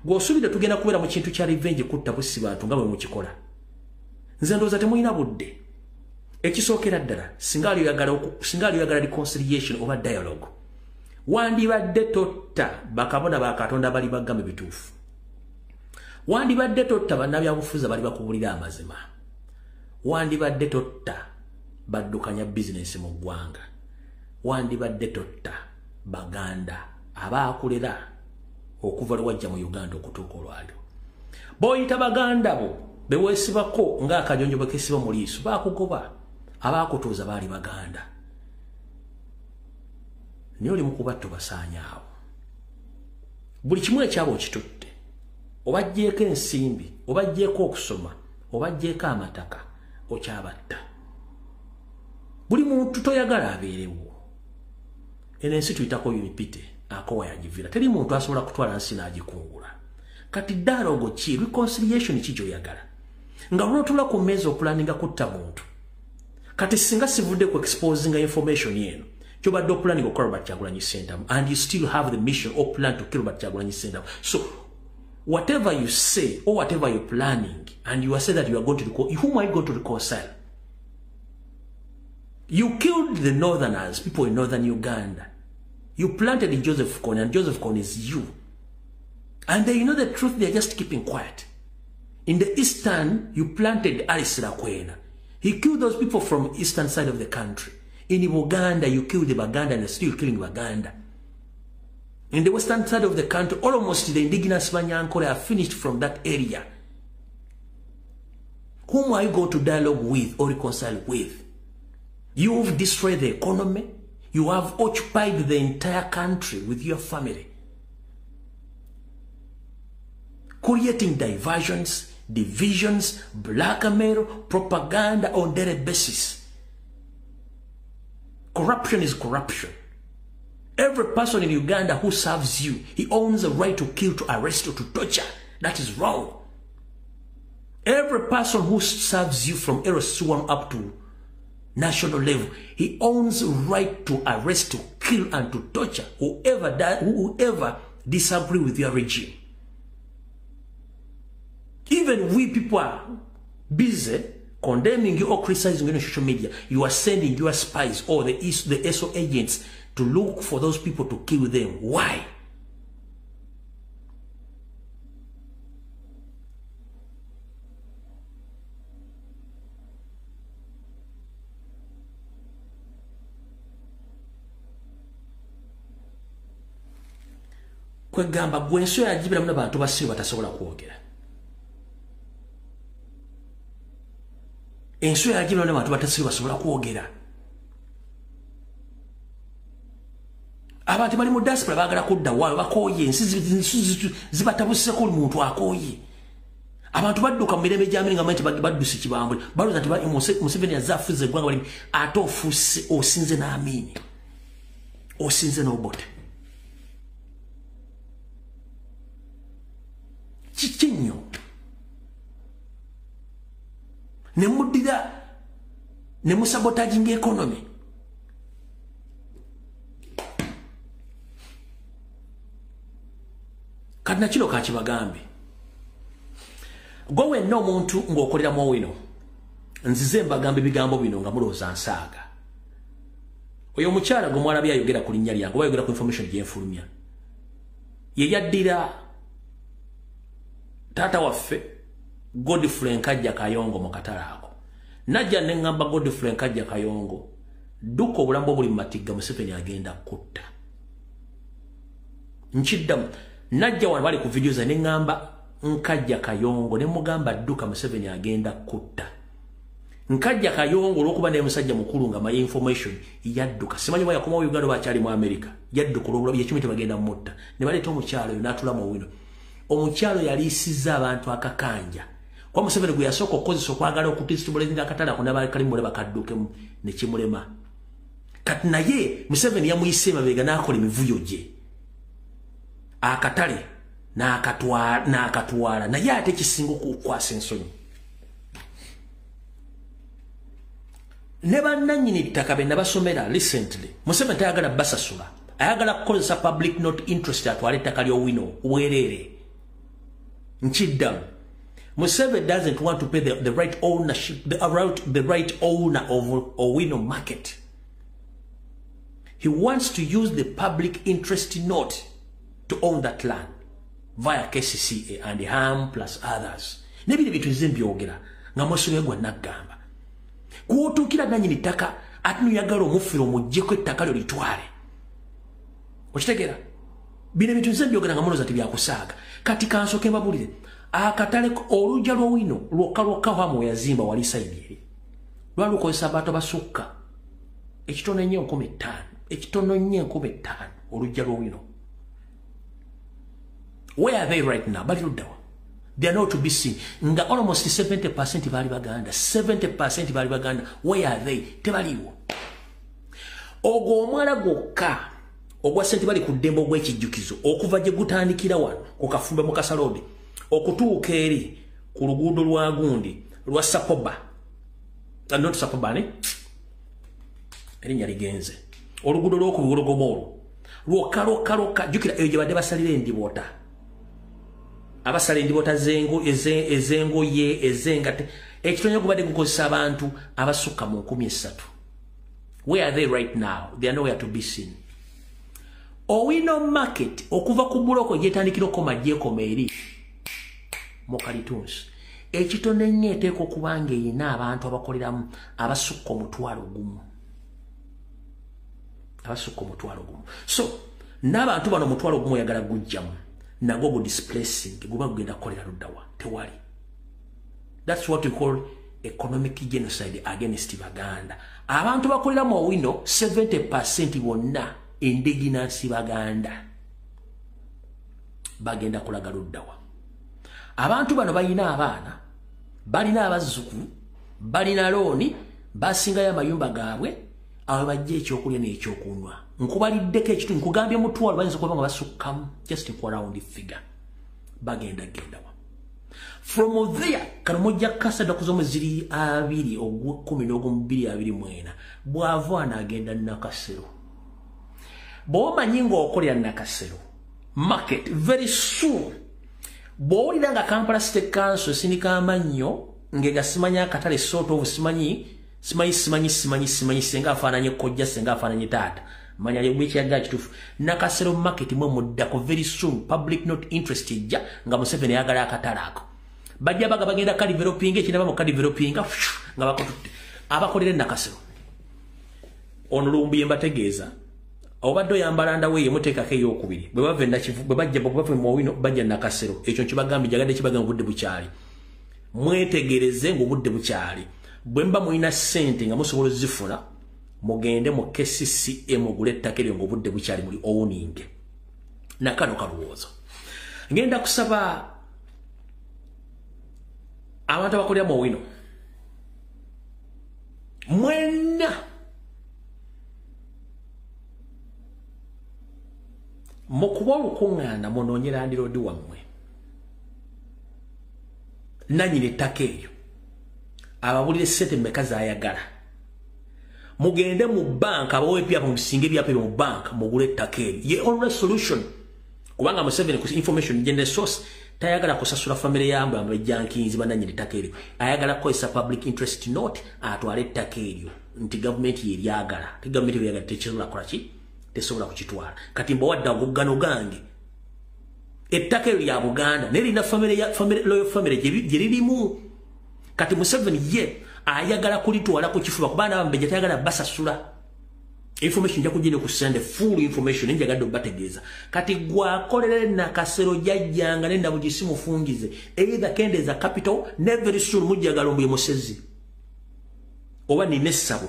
Gw'osuubidde tugenda kubeera mu kintu kya revenge kutta bussi bantu nga bwe mukikola. Nze ndowooza temulina budde. Ekisookera ddala, singa ali oyagala reconciliation oba dialogue, wandibadde totta bakabona ba Katonda bali bagamba ebituufu. Wandibadde totta bannabyabufuzi bali bakubulira amazima. Wandibadde totta baddukanya bizinensi mu ggwanga. Wandibadde totta Baganda abaakulera okuva lwe wajja mu Uganda okutuuka olwaliro. B'oyita Baganda bo be weesibako ng'akanyonyo bwe keesiba mu liiso, baakugoba. Abaakutuuza baali Baganda. Naye oli mu kubatta obasaanyaawo. Buli kimu ekyabo okitutte. Obaggyeko ensimbi, obaggyeko okusoma, obaggyeko amataka, okyabatta. Buli muntu toyagala abeerewo. Eno ensi tuyitako unipite, akowa yagivira. Teri muntu asobola kutwala nsi n'agikungula. Kati dialogue ki, reconciliation ki gy'oyagala? Nga lw'otuula ku mmeeza opulaninga kutta muntu. Kati singa sivudde ku exposinga information eno, kyobadde opulaninga okukola Robert Kyagulanyi Ssentamu, and you still have the mission or plan to kill Robert Kyagulanyi Ssentamu. So whatever you say or whatever you're planning, and you are saying that you are going to whom are you going to reconcile? You killed the northerners, people in northern Uganda. You planted in Joseph Kony, and Joseph Kony is you. And they know the truth, they are just keeping quiet. In the eastern, you planted Alice Lakwena. He killed those people from eastern side of the country. In Uganda, you killed the Baganda and are still killing Baganda. In the western side of the country, almost the indigenous Banyankole are finished from that area. Whom are you going to dialogue with or reconcile with? You've destroyed the economy. You have occupied the entire country with your family, creating diversions, divisions, blackmail, propaganda on daily basis. Corruption is corruption. Every person in Uganda who serves you, he owns the right to kill, to arrest, or to torture. That is wrong. Every person who serves you from LC1 up to national level, he owns the right to arrest, to kill, and to torture whoever disagree with your regime. Even we people are busy condemning you or criticizing you on social media. You are sending your spies or the SO agents to look for those people to kill them. Why? Kwegamba gwenso yajibira mu abantu basiru batasobola kwogera. Enso yajibira mu abantu batasiru basobola kwogera. Abantu bali mu diaspora baagala kudda waabwe bakooye, ensi zibatabuseko omuntu akooye. Abantu badduka mu mirembe gya Amin nga nti badduse kibambule. Balowooza nti Museveni yazze afuze eggwanga balimi, ate ofuuse osinze n'Amin, osinze n'Obote. Kiki nnyo? Ne muddira ne musabotaginga economy. Kati na kino kakibagambe. Gwe wenna omuntu ng'okolera mu Owino, nzize mbagamba ebigambo bino nga mulowooza nsaaga. Oyo omukyala gwe mwalabye ayogera ku linnya lyange oba ayogera ku information gye nfulumya, ye yaddira taata waffe Godfrey Nkajja Kayongo mu katale ako. Najja ne ŋŋamba Godfrey Nkajja Kayongo, dduka obulamu bwo buli mu matigga, Museveni agenda kutta. Nkiddamu, najja wano bali ku video zange ne ŋŋamba Nkajja Kayongo, ne mugamba dduka Museveni agenda kutta. Nkajja Kayongo olw'okuba naye musajja mukulu nga my information yadduka. Simanyi oba yakomawo Uganda oba akyali mu America. Yadduka olw'obulamu yakimye tebagenda mutta. Ne baleeta omukyalo oyo n'atula mu Owino. Omukyalo yaliisizza abantu akakanja. Kwa Museveni gwe yasooka okukozesa okwagala okutisimulezinga akatale ako n'abakalimule bakaddukemu ne kimulema. Kati naye Museveni yamuyise emabega n'akola emivuyo gye. Akatale n'akatwala naye ate kisinga okukwasa ensonyi. Ne bannannyini ttaka be nabasomera recently, Museveni tayagala basasula. Ayagala kukozesa public not interest atwale ettaka ly'Owino bwereere. Nkiddamu. Museveni doesn't want to pay the right ownership, the right owner of Owino market. He wants to use the public interest note to own that land via KCCA and HAM plus others. Nebiri bintu nze mbyogera nga mwesule gwa naggamba. Kuotuukira nannyini ttaka ate n'oyagala omuffira omuggyeko ettaka lyo litwale. Okitegeera? Bino ebintu nze mbyogera nga mulowooza tebyakusaaga. Kati kansooke mbabulire. Akatale olujja lw'Owino lwokka lwokka Hamu we yazimba wali sayidi eri. Lwali lukozesa abantu abasukka ekitono ennyo 5,000, ekitono ennyo 5,000 olujja lw'Owino. Where are they right now? Bali ludda wa? They are not to be seen. Nga almost 70% bali Baganda, 70% bali Baganda. Where are they? Tebaliwo. Ogwo omwala gwokka ogwa ssente bali ku ddembe ogw'ekijjukizo okuva gye gutandikira wano ku Kafumbe mu Kasalobe okutuuka eri ku luguudo lwa gundi lwa Sapoba. Not Sapoba, ne? Erinnya ligenze. Oluguudo lw'oku olwo lwokka lwokka lwokka, jjukira eyo gye badde basalira endiboota. Abasala endiboota ez'engoye ez'engatte ekitonyo gubadde gukozesa abantu abasukka mu 3,000. Where are they right now? They are nowhere to be seen. Owino market okuva ku buloko gyetandikira okukoma gyekoma eri mu Kalitunsi. Ekitono ennyo eteekwa okuba ng'erina abantu abakoleramu abasukka 1,000. Abasukka 1,000. So n'abantu bano 1,000 oyagala gujjamu nagwo gu displacing guba gugenda kukolera ludda wa? Tewali. That's what we call economic genocide against Baganda. Abantu bakolera mu Owino 70% bonna indigenous Baganda. Bagenda kulaga luddawa. Abantu bano balina abaana, balina abazzukulu, balina looni, basingayo amayumba gaabwe, awo bajja ekyokulya n'ekyokunywa. Nkubaliddeko ekitundu, nkugambye mutwalo bayinza okuba nga basukkamu, just a round figure. Bagenda gendawa. From there, kano mujja kasa ennaku z'omwezi 2 ogw'ekumi n'ogumu 2024, bw'ava anaagenda Nakasero. Bw'omanyi ng'okolera Nakasero market very soon, bw'owulira nga Kampala City Council esindika amannyo ng'egasimanya akatale sort of simanyi simanyi simanyi simanyi simanyi senga afaananye kojja senga afaananye taata manya lyekyaga kituufu. Nakasero market mwe muddako very soon, public not interest ejja nga Museveni ayagala akatale ako. Bajja baga bagenda ka developing ekinaba mu ka developing nga bakututte abakolera Nakasero. Ono Lumbuye mbategeeza obadde oyambala ndawe ye muteekako ey'okubiri bwe bava Nakivu bwe bajja bwe mu Owino bajja Nakasero. Ekyo nkibagambye njagadde kibagamba obudde bukyali, mwetegereze ng'obudde bukyali. Bwe mba mulina ssente nga musobola ozifuna, mugende mu KCCA mugule ettaka eryo ng'obudde bukyali, muli owning. Nakano kalowoozo. Ngenda kusaba abantu abakolera mu Owino mwenna mukuba olukuŋŋaana munoonye landiroodi wammwe nannyini ettaka eryo ababulire ssente mmeka z'ayagala, mugende mu banka abawe ebyapa, musinge ebyapa ebyo mu banka mugule ettaka eryo. Ye only solution, kubanga Museveni ku information gender source tayagala kusasula family yambe abajjankinzi banannyini ettaka eryo, ayagala kukozesa public interest note atwale ettaka eryo nti gavumenti yeryagala. Ti gavumenti yeryagala tekisobola kukola ki, tesobola kukitwala. Kati mbawadde agoggano gange, ettaka eryo lya Buganda naye lirina loyal family gye lirimu. Kati Museveni ye ayagala kulitwala ku kifuba kuba n'abambejja tayagala basasula. Information nja kugenda ku send full information njagadde obategeeza. Kati gwakolera Nakasero jajjanga ne Nabugisi mufungize either kendeeza capital ne very soon mujjagala Lumbuye musezi oba nina essabo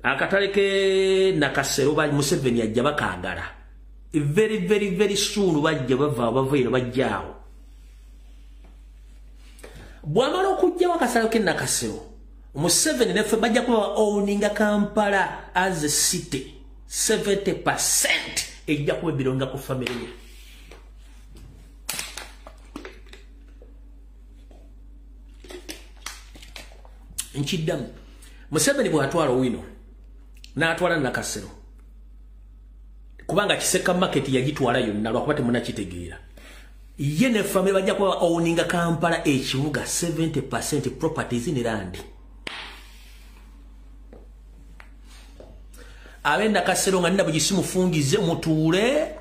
akatale ke Nakasero ba Museveni ajja bakaagala very very very soon bajja bava bavairo bajjaawo. Bwamala okujjawo akasalo ke Nakasero, Museveni neffe bajja kuba owninga Kampala as a city 70% ejja kuba ebironga ku family ye. Nkiddamu, Museveni bw'atwala Owino n'atwala Nakasero, kubanga Kiseka market yagitwala yonna lwakuba temunnakitegeera, ye ne family bajja kuba owninga Kampala ekibuga 70% properties ne land. Abe Nakasero nga nina bugisi mufungize mutuule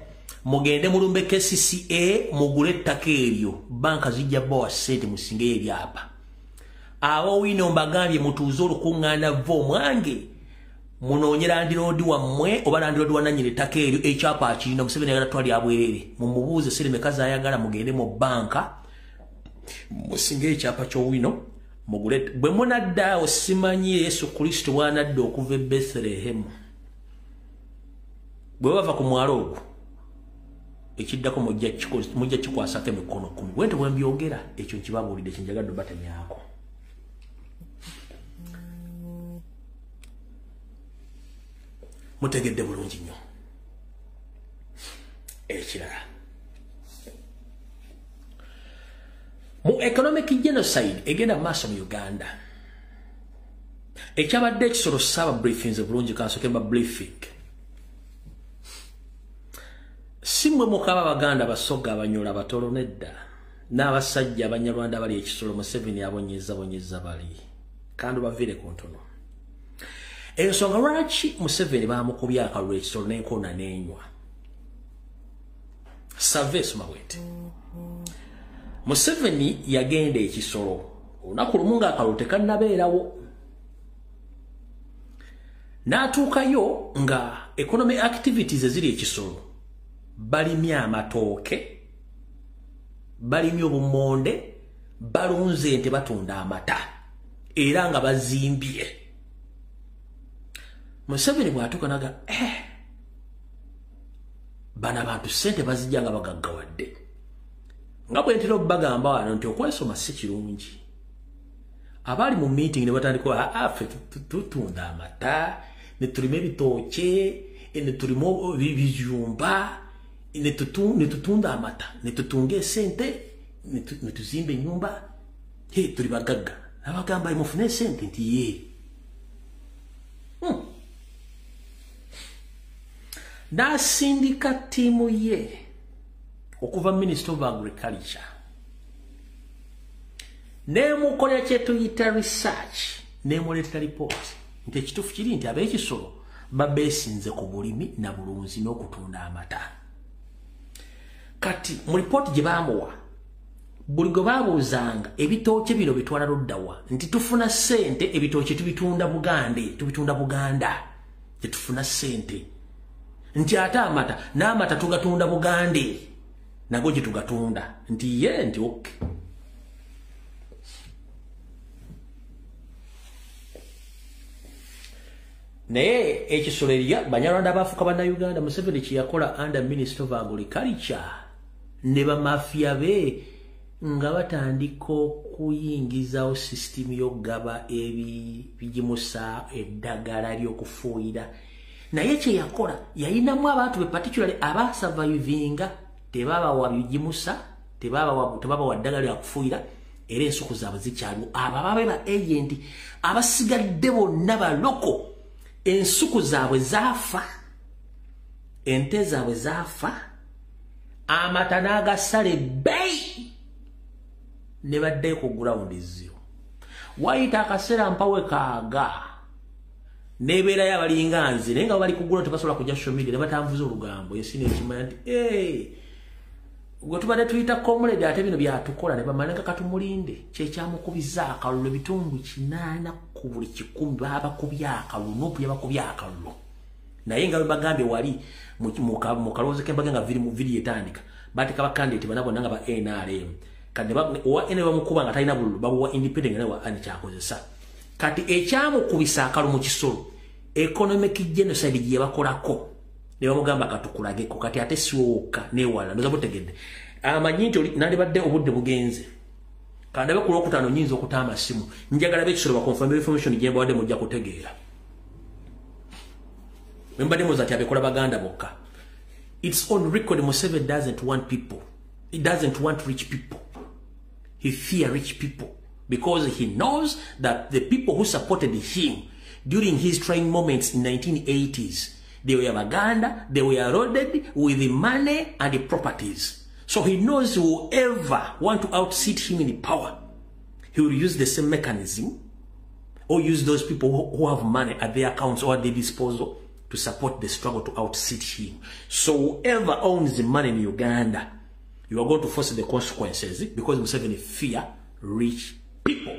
mugende mulumbe KCCA mugule ettaka eryo, banka zijja bawa ssente musingeyo ebyapa. Abo Owino mbagambye mutuuze olukuŋŋaana vo mwange munoonye landiroodi wammwe oba landiroodi wa nannyini ettaka eryo, ekyapa akirina Museveni ayagala twala lyabwereere, mumubuuze ssente mmeka z'ayagala mugende mu banka musingeyo ekyapa ky'Owino mugule. Bwe munadda awo simanyi Yesu Kristo bw'anadda okuva e Bethlehemu, bwe bava ku mwalo ogwo ekiddako mujja kikwasako emikono 10. Bwe nti bwe mbyogera ekyo nkibabuulidde kyenjagadde obatemyako. Mutegedde bulungi nnyo. Ekirala, mu economic genocide egenda mu maaso mu Uganda, ekyabadde ekisolo saaba briefings bulungi, kansooke mba briefing. Si mmwe mukaba Abaganda, Abasoga, Abanyola, Abatoro nedda, n'abasajja Abanyarwanda abali ekisolo Museveni abonyeza bonyeza bali kandi baviire ku ntono. Ensonga lwaki Museveni bamukubye akalulu ekisolo n'enkoona n'enywa, save esoma bweti. Museveni yagenda ekisolo olunaku lumu ng'akalulu tekannabeerawo, n'atuukayo nga economic activities eziri ekisolo balimye amatooke, balimye obumonde, Balunze ente, batunda amata, era nga bazimbye. Museveni bw'atuuka naga, bano abantu ssente bazijja nga bagaggawadde. Nga bwe ntera obbagamba wano nti okwesoma si kirungi. Abali mu meeting ne batandika, ffe tutunda amata, ne tulima ebitooke, ne tulima ebijumba, ne tutunda amata, ne tutunga esente, ne tuzimba ennyumba, tuli bagagga. Abagamba mufune esente nti ye. N'asindika ttiimu ye okuva Minister of Agriculture nemukolera kyetuyita research, nemuleetera report nti ekituufu kiri nti ab'ekisolo babeesinze ku bulimi na bulunzi n'okutunda amata. Kati mu ripooti gye baamuwa, buli gwe baabuuzanga ebitooke bino bitwala luddawa, nti tufuna ssente, ebitooke tubitunda Bugande, tubitunda Buganda, tetufuna ssente. Nti ate amata, n'amata tugatunda Bugande, nago gye tugatunda. Nti ye, nti okay. Naye ekisolo erya Banyarwanda baafuuka Bannayuganda. Museveni kye yakola under Minister of Agriculture ne bamafiya be nga batandika okuyingizawo sisitimu y'okugaba ebigimusa, eddagala ly'okufuuyira. Naye kye yakola, yayinamu abantu be particularly abasurvivinga, tebabawa bigimusa, tebabawa ddagala lya kufuuyira, era ensuku zaabwe zikyaliwo. Abo ababe ba agent abasigadde bonna baloko, ensuku zaabwe zaafa, ente zaabwe zaafa, amata n'agasala ebbeeyi, ne baddayo ku ground zero. Wayita akaseera mpawe kaaga nebeerayo abalinga nze, naye nga bali ku ground tebasobola kujja social media, ne batambuza olugambo. Ensi n'ekimanya nti gwe tubadde tuyita comrade ate bino byatukola, ne bamanya nga katumulinde. Kyekyamukubiza akalulu ebitundu 8 ku buli 100 babakubye akalulu, Nupu yabakubye akalulu. Naye nga bwe bagambye wali mu kalowoozo k'embaga nga viri mu viri etandika, bateeka bakandidate bana bonna nga ba NRM. Kati owa NRM bamukuba nga talina bululu, babuwa independent nga naye wa ani kyakozesa. Kati ekyamukubisa akalulu mu kisolo, economic genocide gye bakolako, ne bamugamba katukulageko. Kati ate si wokka newala, ndoza mutegedde. Amanyi nti nandibadde obudde bugenze, kandabe ku Lwokutaano nnyinza okuta amasimu. Njagala b'ekisolo bakonfirm information gye mbawadde, mujja kutegeera. Bwe mbadde muza nti abekola Baganda bokka. It's on record, Museveni doesn't want people. He doesn't want rich people. He fear rich people because he knows that the people who supported him during his trying moments in 1980s, they were Baganda, they were loaded with the money and the properties. So he knows whoever want to outseat him in the power, he will use the same mechanism or use those people who have money at their accounts or at their disposal to support the struggle to outseat him. So whoever owns the money in Uganda, you are going to face the consequences because Museveni fear rich people.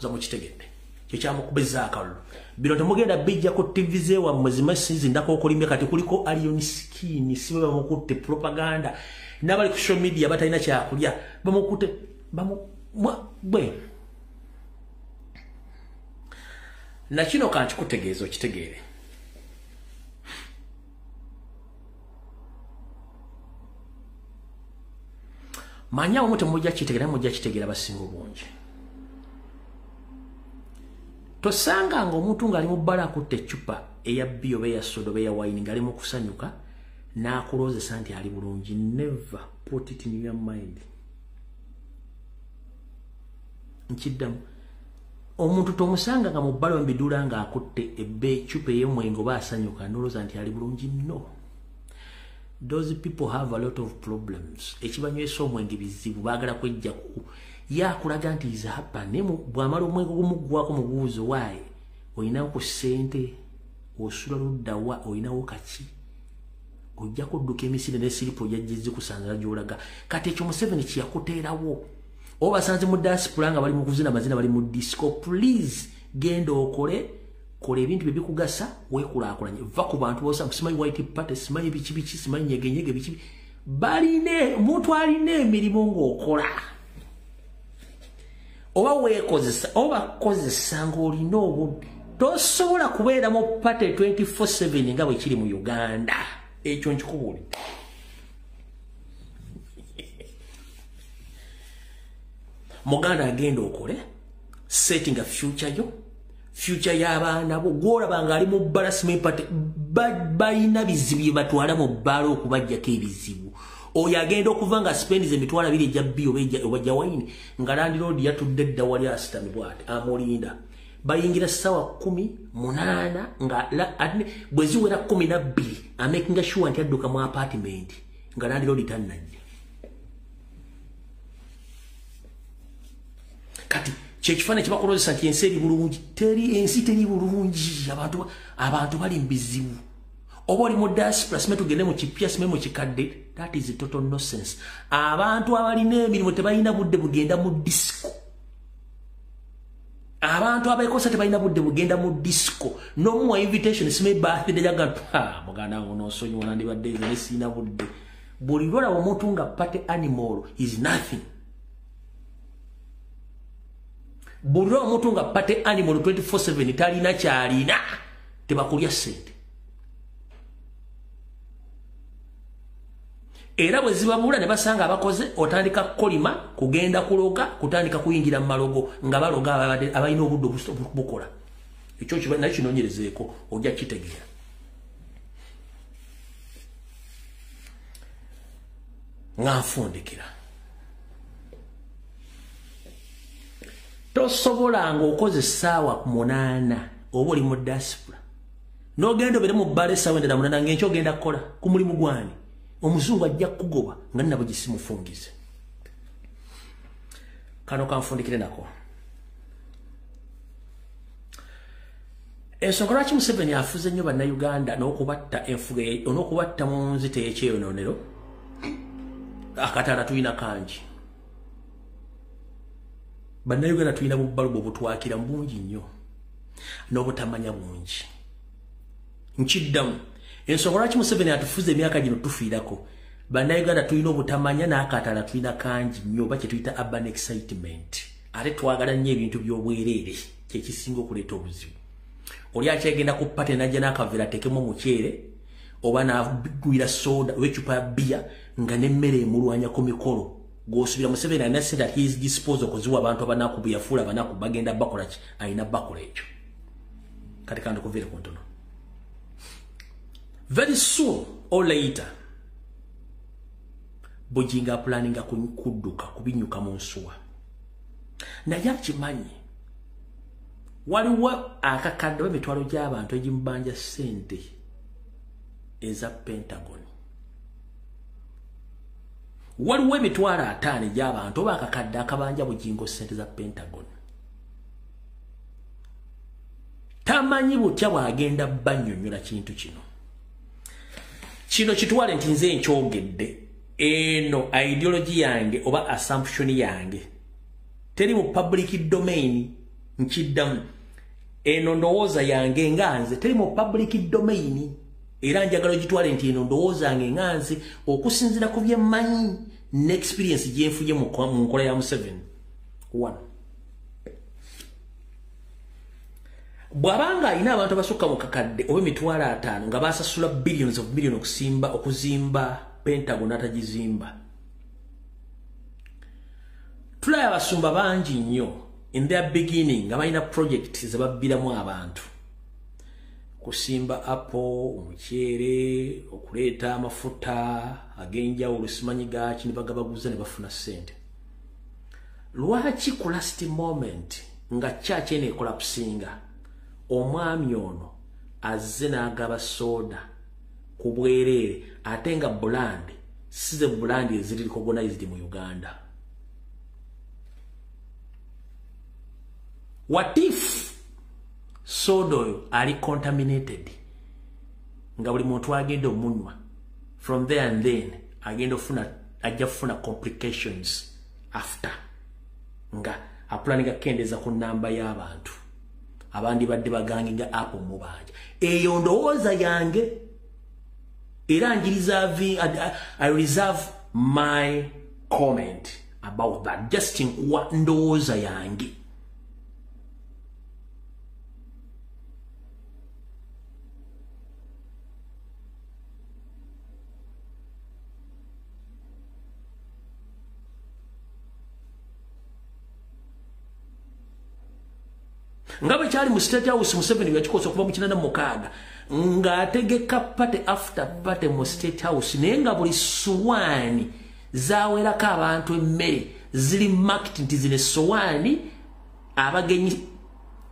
Zamukitegedde. Kyekyamukubizza akalulu. Bino temugenda bijja ku TV zewammwe zimasizi ndako okulimbya. Kati kuliko Alien Skin, si bamukutte propaganda, n'abali ku social media batalina kyakulya bamukutte bwe. Na kino kankikutegeeza okitegeere. Manya omu temujja kitegeera, mujja kitegeera basinga obungi. Tosanga ng'omuntu ng'ali mu bbala akutte eccupa eya bbiya oba eya soda oba eya wayini ng'ali mu kusanyuka n'akulowoozesa nti ali bulungi. Never put it in your mind. Nkiddamu, omuntu tomusanga nga mu bbala oba mu ng'akutte eccupa ey'omwenge oba asanyuka n'olowooza nti ali bulungi. No. Those people have a lot of problems. Ekibanywesa omwenge bizibu, baagala kwejja ku yakulaga nti is happy. Naye bw'amala omwenge gumuggwako mubuuzo, waaye olinawo ku ssente, osula luddawa, olinawo kaki, ojja kudduka emisinde ne siripu ojja gizikusanzala gy'olaga. Kati ekyo Museveni kye yakuteerawo. Oba basanze mu diaspora nga bali mu kuzina mazina, bali mu disco, please genda okole, kola ebintu bye bikugasa, weekulaakulanye. Va ku bantu bosa, simanyi white party, simanyi biki biki, simanyi nyegenyege biki. Baline omuntu alina emirimu ng'okola. Oba weekozesa oba kozesa ng'olina obudde, tosobola kubeera mu party 24/7 nga bwe kiri mu Uganda. Ekyo nkikubuulidde. Muganda agenda okole setting a future yo, future y'abaana bo. Gw'olaba ng'ali mu bbala simanyi party, balina bizibu bye batwala mu bbala okubaggyako ebizibu. Oyo agenda okuva nga spendize 20,000 ejja bbi oba ejja wayini, nga landlord yatudde dda wali asitamye bw'ati amulinda. Bayingira ssaawa 18 nga bwe ziwera 12 amakinga sure nti adduka mu apartment nga landlord tannajja. Kati kyekifaananyi kyebakulowozesa nti ensi eri bulungi. Teri, ensi teri bulungi. Abantu bali mu bizibu. Oba oli mu diaspora, sime tugende mu kipya, sime mu kikadde, that is total nonsense. Abantu abalina emirimu tebalina budde bugenda mu disco. Abantu abeekosa tebalina budde bugenda mu disco. N'omuwa invitation sime birthday yaga, muganda wange onoosonyiwa nandibadde nze ne sirina budde. Buli lw'olaba omuntu nga party animal is nothing. Buli lw'olaba omuntu nga party animal 24/7 talina kyalina, tebakulya ssente. Era bwe zibabula ne basanga abakoze, otandika kukolima, kugenda kuloga, kutandika kuyingira mu malogo nga baloga abalina obudde bukola. Ekyo nayo kinoonyerezeeko ojja kukitegeera. Nga nfundikira, tosobola ng'okoze essaawa 8 oba oli mu diaspora n'ogenda obeere mu bbaala essaawa endala 8 ng'enkya ogenda kukola ku mulimu gwani. Omuzungu ajja kukugoba nga nina bwe gisimufungize. Kano kanfundikire nako. Ensonga lwaki Museveni afuze nnyo Bannayuganda n'okubatta enfuga n'okubatta mu nzita ey'ekyeyononero, akatala tulina kangi. Bannayuganda tulina bubbalubu obutwakira bungi nnyo n'obutamanya bungi. Nkiddamu, ensonga lwaki Museveni atufuze emyaka gino tufiirako, Bannayuganda tulina obutamanya n'akatala tulina kangi nnyo, oba kye tuyita urban excitement. Ate twagala nnyo ebintu by'obwereere, kyekisinga okuleeta obuzibu. Oli akyagenda ku party n'ajja n'akaveera ateekemu omuceere oba n'agwira soda oba eccupa ya bbiya nga n'emmere emulwanya ku mikolo. Gw'osuubira Museveni alina ssente at his disposal okuziwa abantu abanaku bwe yafuula abanaku bagenda bakola ki? Alina bakola ekyo. Kati kandi kuviire ku ntono. Very soon or later, Bujingo apulaninga kudduka kubinyuka mu nsuwa. Naye akimanyi waliwo akakadde oba emitwalo gy'abantu egimubanja ssente eza Pentagon. Waliwo emitwalo 5 egy'abantu oba akakadde akabanja Bujingo ssente za Pentagon. Tamanyi butya bw'agenda bannyonnyola kintu kino. Kino kitwale nti nze nkyogedde, eno ideology yange oba assumption yange teri mu public domain. Nkiddamu, eno ndowooza yange nga nze teri mu public domain, era njagala ogitwale nti eno ndowooza yange nga nze okusinziira ku bye mmanyi ne experience gye nfunye mu nkola ya Museveni. 1. Bw'abanga alina abantu abasukka mu kakadde oba 5,000 nga basasula billions of millions okusimba okuzimba Pentagon atagizimba. Tulaba abasumba bangi nnyo in their beginning nga balina project ze babbiramu abantu, kusimba apple, omuceere, okuleeta amafuta ag'enjawulo simanyi gaaki, ne bagabaguza ne bafuna ssente. Lwaki ku last moment nga church eno ekolapsinga, omwami ono azze n'agaba soda ku bwereere, ate nga brand si ze brand eziri recognized mu Uganda? What if soda oyo ali contaminated nga buli muntu agenda omunywa, from there and then agenda ofuna, ajja kufuna complications after, nga apulaninga kukendeeza ku namba y'abantu abandi badde baganginga apo mubanja. Eyo ndowooza yange, era I reserve my comment. about that. Just nkuwa ndowooza yange. Nga bwe kyali mu State House, Museveni yakikosa okuva mu 86 ng'ategeka party after party mu State House, naye nga buli suwaani zawerako abantu emmere ziri marked nti zino essowaani abagenyi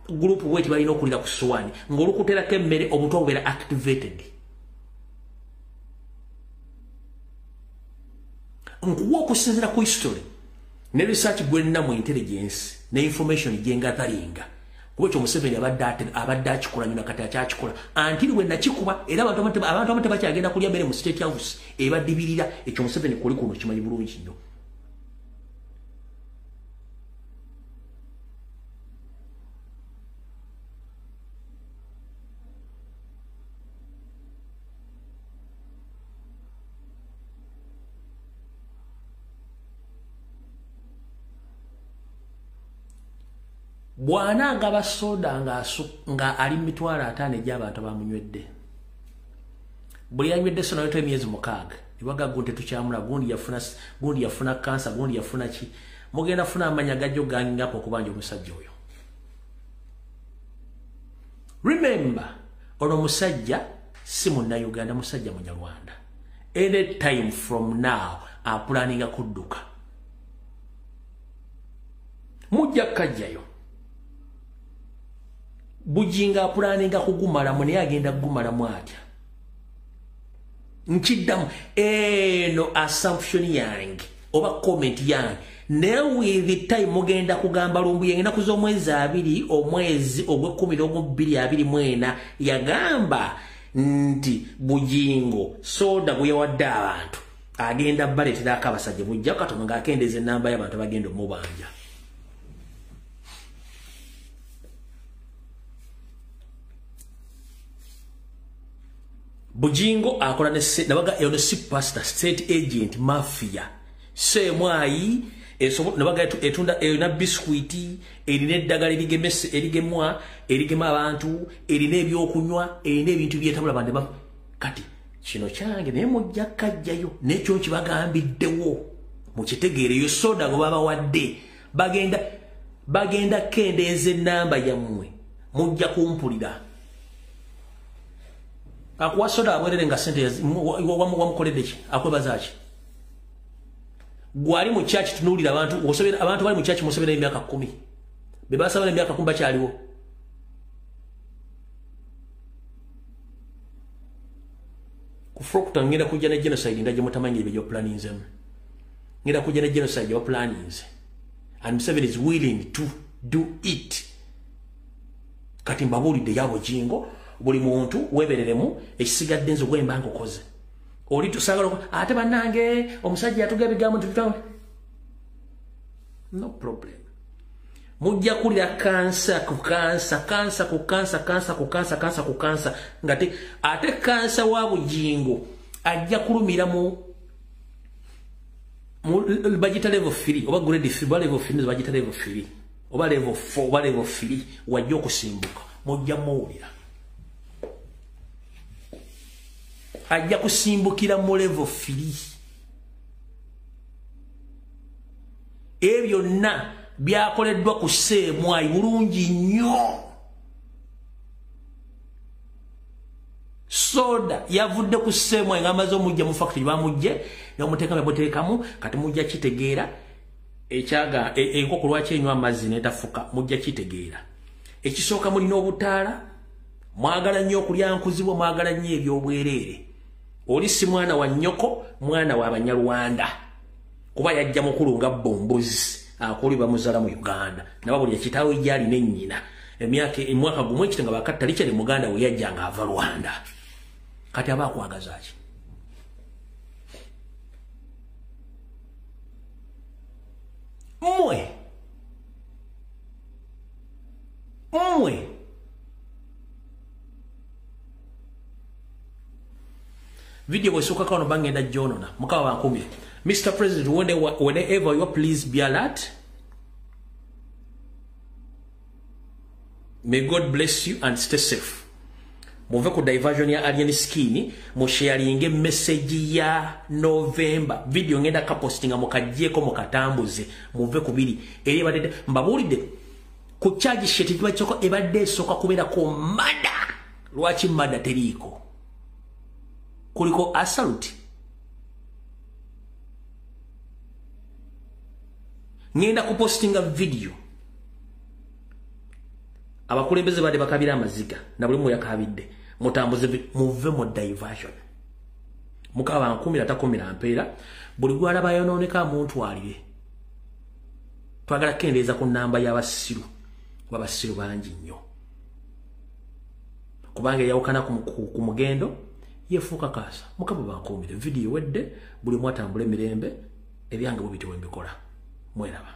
group bweti balina okulira ku ssowaani, ng'olukuterako emmere obutwa bubeera activated. Nkuwa okusinziira ku history ne research gwenna mu intelligence ne information gyengathalinga, kuba ekyo Museveni abadde akikola nnyo nakati akyakikola until we nakikuba, era abantu abamu tebakyagenda kulya mmere mu State House ebadibirira. Ekyo Museveni kuli kuno kimanyi bulungi nnyo. Bwana agaba soda nga ali 500 egy'abantu abamunywedde. Buli yanywedde soda nayo emyezi 6. Ebaga gundi tetukyamula, gundi yafuna kansa, gundi yafuna ki. Mugenda funa amanya gajjo gangingako okubanja omusajja oyo. Remember, ono musajja si munnayuganda, musajja munyarwanda. Any time from now, apulaninga kudduka. Mujja kajjayo. Bujinga apulaninga kugumalamu, naye agenda kugumalamu atya? Nkiddamu eno assumption yange oba comment yange, naye with the time mugenda kugamba Lumbuye ennaku z'omwezi 2 omwezi ogw'e 12 yagamba nti Bujingo soda gwe yawadde abantu agenda baleeterako abasajja, bujja katono ng'akendeeza ennamba y'abantu abagenda omubanja. Bujingo akola ne nabaga eno si pastor, state agent, mafia. Semwayi nabaga etunda erina biscuit, erina eddagala erigemese, erigemwa, erigema abantu, erina ebyokunywa, erina ebintu byetabula bande ba. Kati kino kyange naye mujja kajjayo n'ekyo kibagambiddewo mukitegeereyo. Soda gwe babawadde bagenda kendeeza ennamba yammwe, mujja kumpulira. Akuwa soda abwerere nga sente wamukoledde ki? Akwebaza ki? Gwali mu church tunuulira abantu, osabira abantu bali mu church musabira emyaka 10. Be basabira emyaka 10 bakyaliwo. Ku Proctor ngenda kujja ne genocide ndaje mutamanyi ebyo planninzemu. Ngenda kujja ne genocide ya planninze. And Museveni is willing to do it. Kati mbabuulidde ya Bujingo, buli muntu webereremu ekisigadde nze gwemba nkokoze. Oli tusagala ate bannange omusajja yatuga ebigambo ntututawe. No problem. Mujja kulira kansa ku kansa, kansa ku kansa, kansa ku kansa, kansa ku kansa, ngate ate kansa wa Bujingo ajja kulumira mu bagita level 3 oba grade 3 oba level 3, bagita level 3 oba level 4 oba level 3 wajja okusimbuka. Mujja muwulira. Ajja kusimbukira mu level 3. Ebyo byonna byakoleddwa ku Sseemwayi bulungi nnyo. Soda yavudde ku Sseemwayi ng'amaze omujja mu factory, bamujje n'omuteekamu bamuteekamu. Kati mujja kitegeera ekyaga enkoko lwaki enywa amazzi n'etafuka, mujja kitegeera. Ekisooka mulina obutaala, mwagala nnyo okulya nkuzibwa, mwagala nnyo ebyobwereere. Oli si mwana wa nnyoko, mwana wa Banyarwanda. Kuba yajja mukulu nga bombuzi akuli bamuzala mu Uganda. Naba buli kitaawe gyali ne nnyina. Emyaka emwaka gumu ekito nga bakatta likyali muganda we yajja nga ava Rwanda. Kati aba akwagaza ki? Mmwe. Mmwe. Video bwesooka kano bangenda gyonona. Mukama bankumire. Mr. President, whenever you are, please be alert. May God bless you and stay safe. Muve ku diversion ya Alien Skin, musharinge message ya November. Video ngenda kapostinga mukajeko mukatambuze. Muve ku biri. Eri ebadde mbabuulidde ku charge sheet kiba kyoko ebadde esooka kubeera ku murder. Lwaki murder teriiko? Kuliko assault. Ngenda kupostinga video. Abakulembeze badde bakabira amaziga na buli mwe yakabidde. Mutambuze muve mu diversion. Mukaba nkumira takumira mpeera buli gwalaba yonooneka muntwalire. Twagala kendeeza ku namba y'abasiru. Kuba abasiru bangi nnyo. Kubanga eyawukana ku mugendo yefuuka kaasa. Mukama bankuumire. Video wedde buli mwatambula emirembe ebyange bwe bityo bwe mbikola. Mweraba.